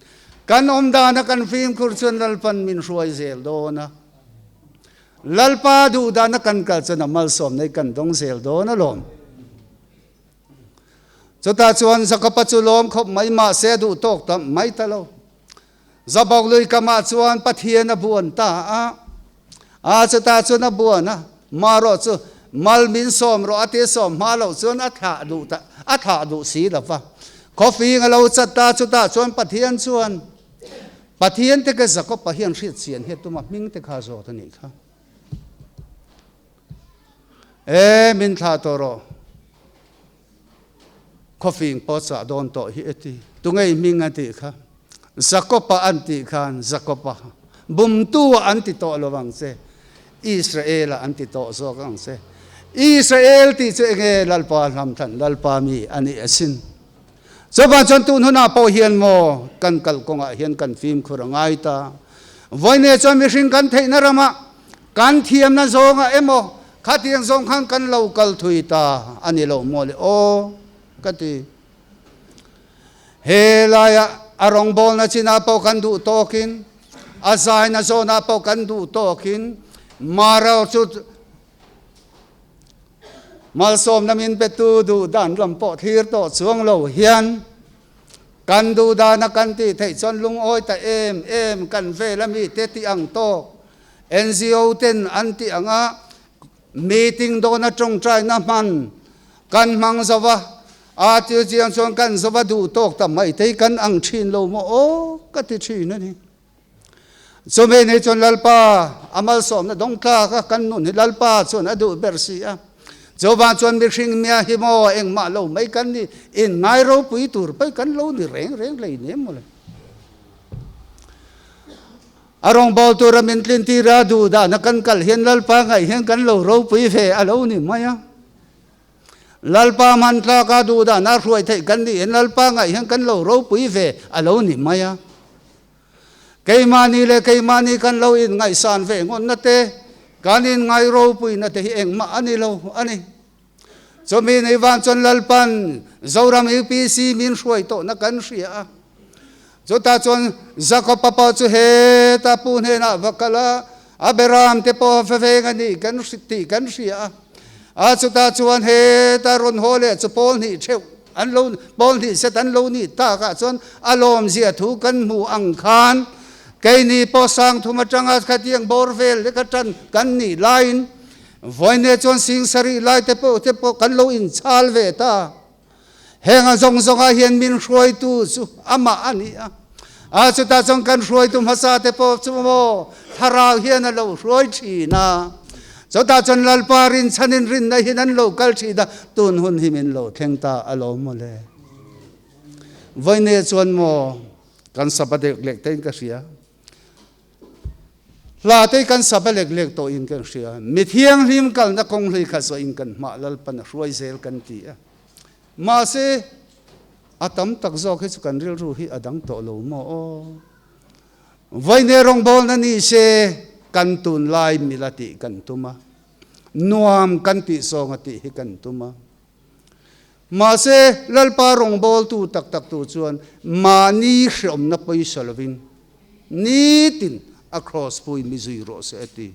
kan awm dana kan fimkhur chuan Lalpan min hruai zel dawn a. Lalpa duh dana kan kal chuan a malsawm nei kan dawng zel dawn alawm. Chutah chuan Jakoba chu lawm khawp mai mahse a duh tawk ta mai ta lo. Zabok lui kamah chuan Pathian a buan ta a. A chutah chuan a buan a, marawh chu mal min sawm rawh a ti sawm hma loh chuan a thlah duh ta, a thlah duh si lo va. Khawfing a lo chat ta, chutah chuan Pathian chuan Pathian te ka Jakob-a hian hriat chian hi a tum a, hming te kha zawt a nih kha. E, min thlah tawh rawh. Khawfing pawh chah dawn tawh hi e ti. Tunge i hming a tih kha? Jakob-a an tih khan Jakob-a bumtu-a an ti tawh lo ang che, Israel-a an ti tawh zawk ang che. Israel tih chu enge Lalpa hlamthlan, Lalpa mi a nih asin. Chuvang chuan tun hunah pawh hian maw kan kalkawngah hian kan fimkhur a ngai ta. Vawinia chuan mihring kan theihna ramah kan thiamna zawngah emaw khatiang zawng khan kan lo kal thui ta a ni lo maw le aw ka ti. He laia a rawngbawlna chinah pawh kan duh tawkin, a zaina zawnah pawh kan duh tawkin Mara chu Malsawmna min petu duh dan lam pawh thlir tawh chuang lo hian kan duh dana kan tih theih chuan lungawi ta em em kan vel a mite tih ang tawk NGO ten an tih anga meeting dawna tawngtaina hman kan hmang zo va, a tir chiang chuan kan zo va duh tawk ta mai te hi kan ang thin lo maw aw ka ti thin a ni. Chumi ni chuan Lalpa a malsawmna dawng tlak a, kan nun hi Lalpa chuan a duh ber si a. Chuvang chuan mihring mia hi maw engmah lo mai kan ni, inngai ropui tur pawh kan lo ni reng reng hlei nem maw le. A rawngbâwl tura min tlin tir a, duh dahna kan kal hian Lalpa ngaih hian kan lo ropui ve a lo ni mai a. Lalpa hman tlak a duh dahna hruai theih kan nih hian Lalpa ngaih hian kan lo ropui ve a lo ni mai a. Keimahni leh keimahni kan lo inngaihsan ve ngawnna te, kan inngaih ropuina te hi engmah a ni lo a ni. Chumi ni vang chuan Lalpan Zoram UPC min hruai tawhna kan hria a. Chutah chuan Jakob-a pawh chu heta pu hnenah va kal a, a beram te pawh a va veng a ni kan tih kan hria a. A chutah chuan heta rawn haw leh chu pawl hnih theuh. an lo pawl hnih set an lo nih takah chuan a lawmzia thu kan hmuh ang khan keini pawh sangthum atanga khatiang bawr vel leka tan kan nih laiin vawiin chuan sing sarih lai te pawh te pawh kan lo inchhal ve ta. Heng a zawng zawngah hian min hruaitu chu amah a ni a. A chutah chuan kan hruaitu hmasa te pawh chu maw thlarau hian a lo hruai thin a. Chutah chuan Lalpa rinchhanin rinna hian an lo kal thin a, tun hun hi min lo thleng ta alawm mawle. Vawiin chuan maw kan sapa deuh leh tein ka hria. Hla te kan sap a lek lek tawh in kan hria. Mi thianghlim kalna kawng hlui kha zawh in kan hmah Lalpan a hruai zel kan ti a. Mahse, a tam tak zawk hi chu kan rilru hi a dang tawh lo maw aw. Vawiin rawngbawlna ni se kan tunlai mila tih kan tum a, nuam kan tih zawnga tih hi kan tum a. Mahse, Lalpa rawngbawltu tak tak tu chuan mahni hreawmna pawisa lovin nitin a kraws pui mi zui rawh se a ti.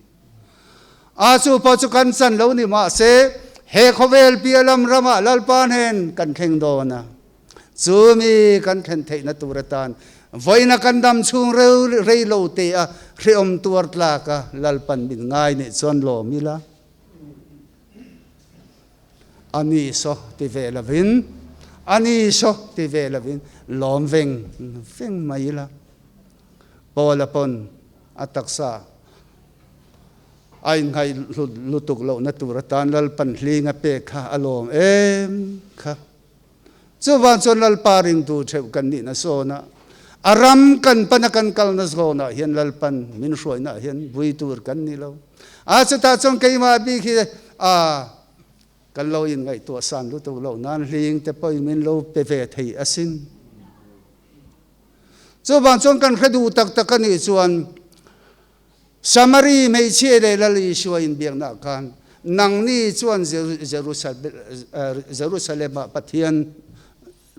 A chu pawh chu kan chan lo ni mahse, he khawvel piah lam ramah Lalpa hnen kan thleng dawn a. Chu mi kan thlen theihna tur atan vawiina kan dam chhung reu rei lo te a hreawm tuar tlak a Lalpan min ngai nih chuan lawm ila. A ni saw ti ve lovin, a ni saw ti ve lovin lawm veng veng mai ila. Paula pawn a taksa a inngaih hlut lutuk lohna tur atan Lalpan hling a pek kha a lawm em kha. Chuvang chuan Lalpa ringtu theuh kan nihna zawnah, a ram kan pana kan kalna zawnah hian Lalpan min hruainaah hian vui tur kan ni lo. A chutah chuan keimah bik hi a kan lo inngaihtuah san lutuk loh nan hling te pawhin min lo pe ve thei asin. Chuvang chuan kan hre duh tak tak a nih chuan Samari hmeichhia leh Lal Isua inbiaknaah khan nangni chuan Jerusalem-ah Pathian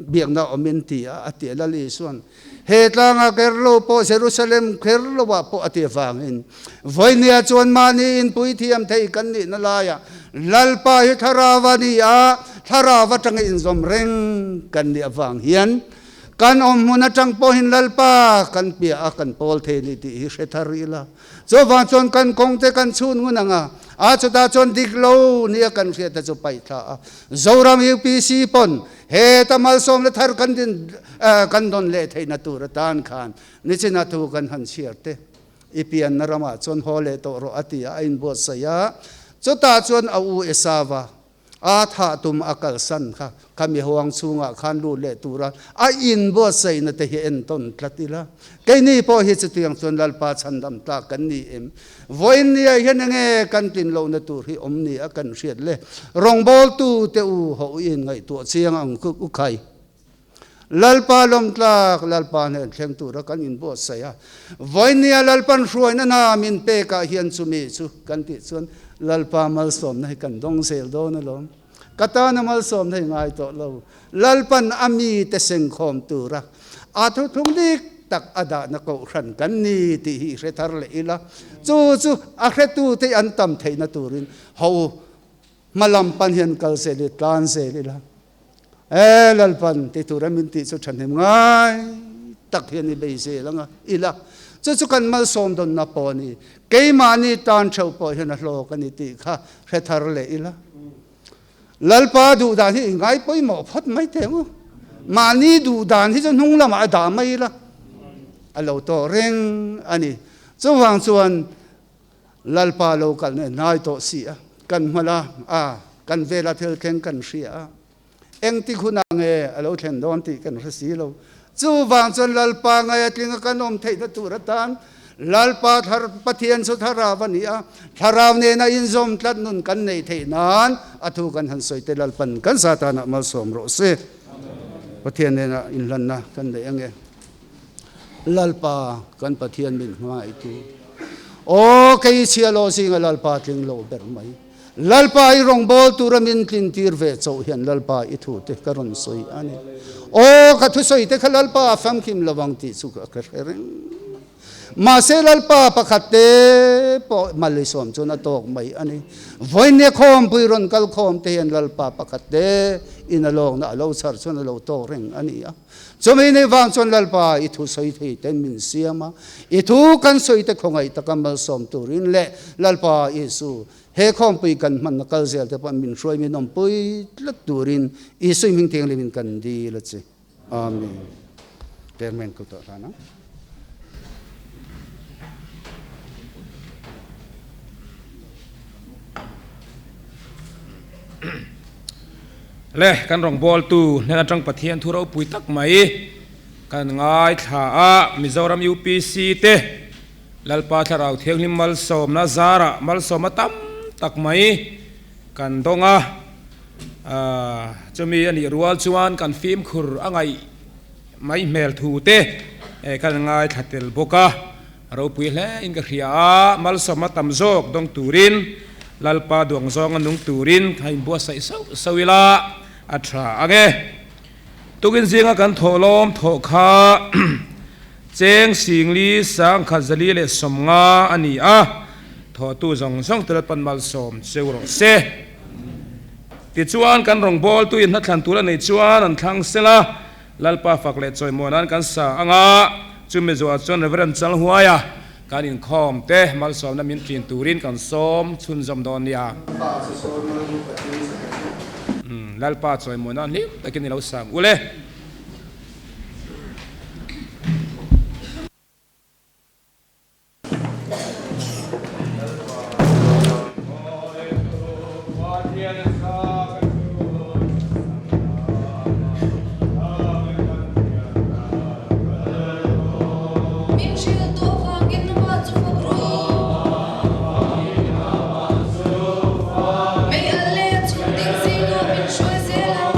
biakna awm in ti a, a ti a. Lal Isua'n he tlanga kher lo pawh Jerusalem kher loah pawh a ti avangin vawinia chuan mahni inpuithiam thei kan nihna laiah Lalpa hi thlarau a ni a, thlarau atanga inzawm reng kan nih avang hian Kan awm hmun atang pawhin Lalpa kan piah a kan pawl thei ni tih hi hre thar ila. Chuvang chuan kan kawng te kan chhun ngun ang a, a chutah chuan dik lo nia kan hriat te chu paih thla a. Zoram UPC pawn heta malsawmna thar kan din kan dawn leh theihna tur atan khan nichina thu kan han chhiar te i pianna ramah chuan haw leh tawh rawh a ti a, a inbuatsaih a. Chutah chuan a u Esava A thah tum a kalsan kha khami huang chhungah khan lut leh tura a inbuatsaihna te hi entawn tlat ila. Keini pawh hi chutiang chuan Lalpa chhandam tlak kan ni em? Vawiin nia hian enge kan tlin lohna tur hi awm ni a kan hriat le? Rawngbawltu te u ho in ngaihtuah chiang ang u khai. Lalpa lawmtlak, Lalpa hnen thleng tura kan inbuatsaih a, vawinia Lalpan hruaina hna min pekah hian chumi chu kan tih chuan Lalpa malsawmna hi kan dawng zel dawn alawm. Ka tana malsawmna hi ngai tawh lo. Lalpan a mite sengkhawm tura a thuthlung dik tak a dahna kohhran kan ni tih hi i hre thar leh ila, chu chu a hretute an tam theihna turin ho hmalam pan hian kal zel i tlan zel ila. E Lalpan ti tura min tih chu thahnem ngai tak hian i bei zel anga ila chu chu kan malsawm dawnna pawh a ni. Keimahni tan theuh pawh hian a hlawk a ni tih kha hre thar leh ila. Lalpa duh dan hi i ngai pawimawh phawt mai teh ang u. Mahni duh dan hi chu hnung lamah a dah mai ila a lo tawh reng a ni. Chuvang chuan Lalpa lo kalna i hnai tawh si a, kan hmal a, a, kan vela thil thleng kan hria a, engtik hunah nge a lo thlen dawn tih kan hre si lo. Chuvang chuan Lalpa ngaia tlinga kan awm theihna tur atan Lalpa thlar Pathian chu thlarau a ni a, thlarau nena inzawm tlat nun kan neih theih nan a thu kan han sawi te Lalpan kan Satanah malsawm rawh se. Pathian nena inhlanna kan nei ange. Lalpa kan Pathian min hmangaihtu. Aw kei chhia lo zinga Lalpa tling lo ber mai. Lalpa i rawngbâwl tura min tlin tir ve chauh hian Lalpa i thu te ka rawn sawi a ni. Aw ka thusawi te kha Lalpa a famkim lo ang tih chu ka hre reng. Mahse Lalpa pakhat te pawh mal i sawm chuan a tawk mai a ni. Vawinia khawmpui rawn kal khawm te hian Lalpa pakhat te in a lawkna a lo chhar chuan a lo tawk reng a ni a. Chumi ni vang chuan Lalpa i thu sawi thei ten min siam a, i thu kan sawi te khawngaih taka malsawm turin leh Lalpa Isu He khawmpui kan hmanna kal zel te pawh min hruai min awmpui tlat turin Isua hming thianghlim in kan dil a che. Amen. Chairman ko tawh hlan ang. Le kan rawngbawltu hnen atang Pathian thu ropui tak mai kan ngaithla a, Mizoram UPC te Lalpa Thlarau Thianghlim malsawmna zarah malsawmna tam tak mai kan dawng a, chumi a nih rual chuan kan fimkhur a ngaih mai hmel thu te kan ngaithla tel bawk a, ropui hle in ka hria a, malsawmna tam zawk dawng turin Lalpa duang zawnga nung turin a inbuatsaih sauh sauh ila a tha ang e. Tukin zinga kan thawhlawm thawh kha cheng singli sangkhat zali leh sawmnga a ni a, thawhtu zawng zawng te Lalpan malsawm cheu rawh se. Tichuan kan rawngbawltu in hnathlan tur a neih chuan an thlang sel a, Lalpa fak leh chawimawi nan kan sa ang a, chumi zuah chuan Rev. Chalhuaia kan inkhawm te malsawmna min tlin turin kan sawm chhunzawm dawn nia. Lalpa chawimawi nan hlim takin i lo sang ule. Min hrilh tawh vangin amah chu fak rawh. Mei alh leh chhung ding zingah min hruai zel ang.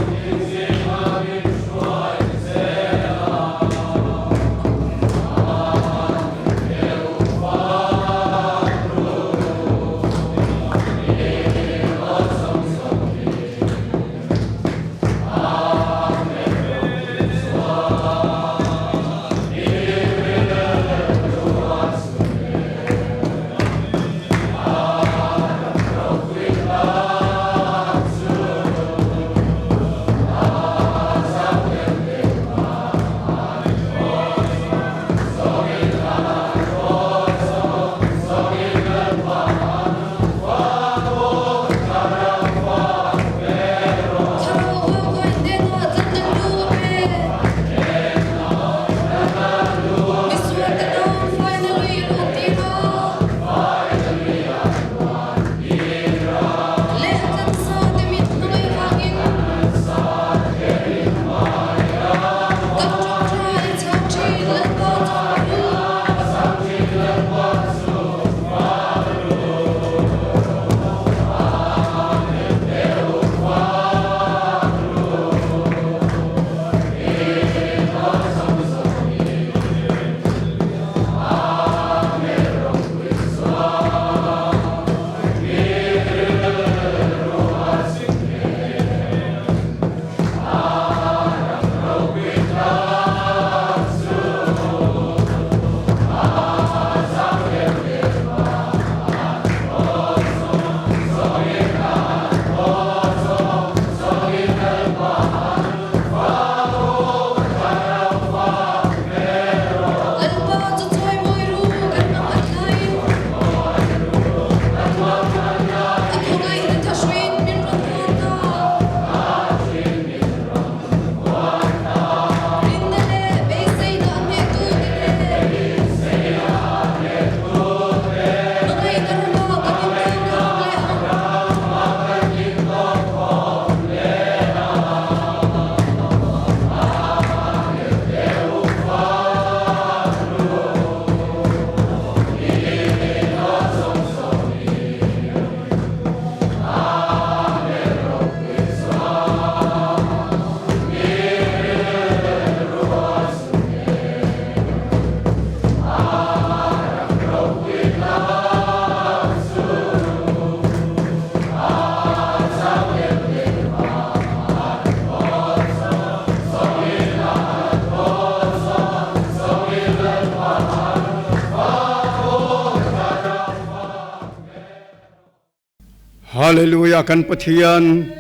Hallelujah kan Pathian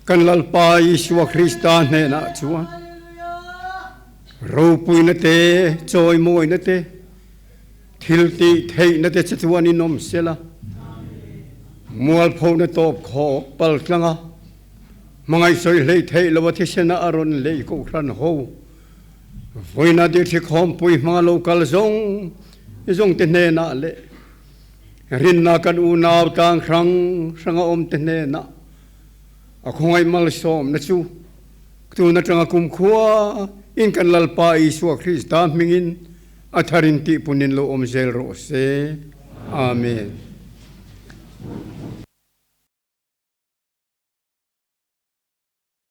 kan Lalpa Isua Krista hnenah chuan ropuina te chawimawina te thil tih theihna te che chuan in awm sela mualphona tawp khawk pal tlanga hmangaih sawi hlei theih lova thisena a rawn lei kohhran ho Vawiina dirhri khawmpui hmanga lo kal zawng zawngte hnenah leh rinna kan unau tlang hrang hranga awmte hnenah a khawngaih malsawmna chu tun atanga kumkhua in kan Lalpa Isua Krista hmingin a tharin tihpunin lo awm zel rawh se. Amen.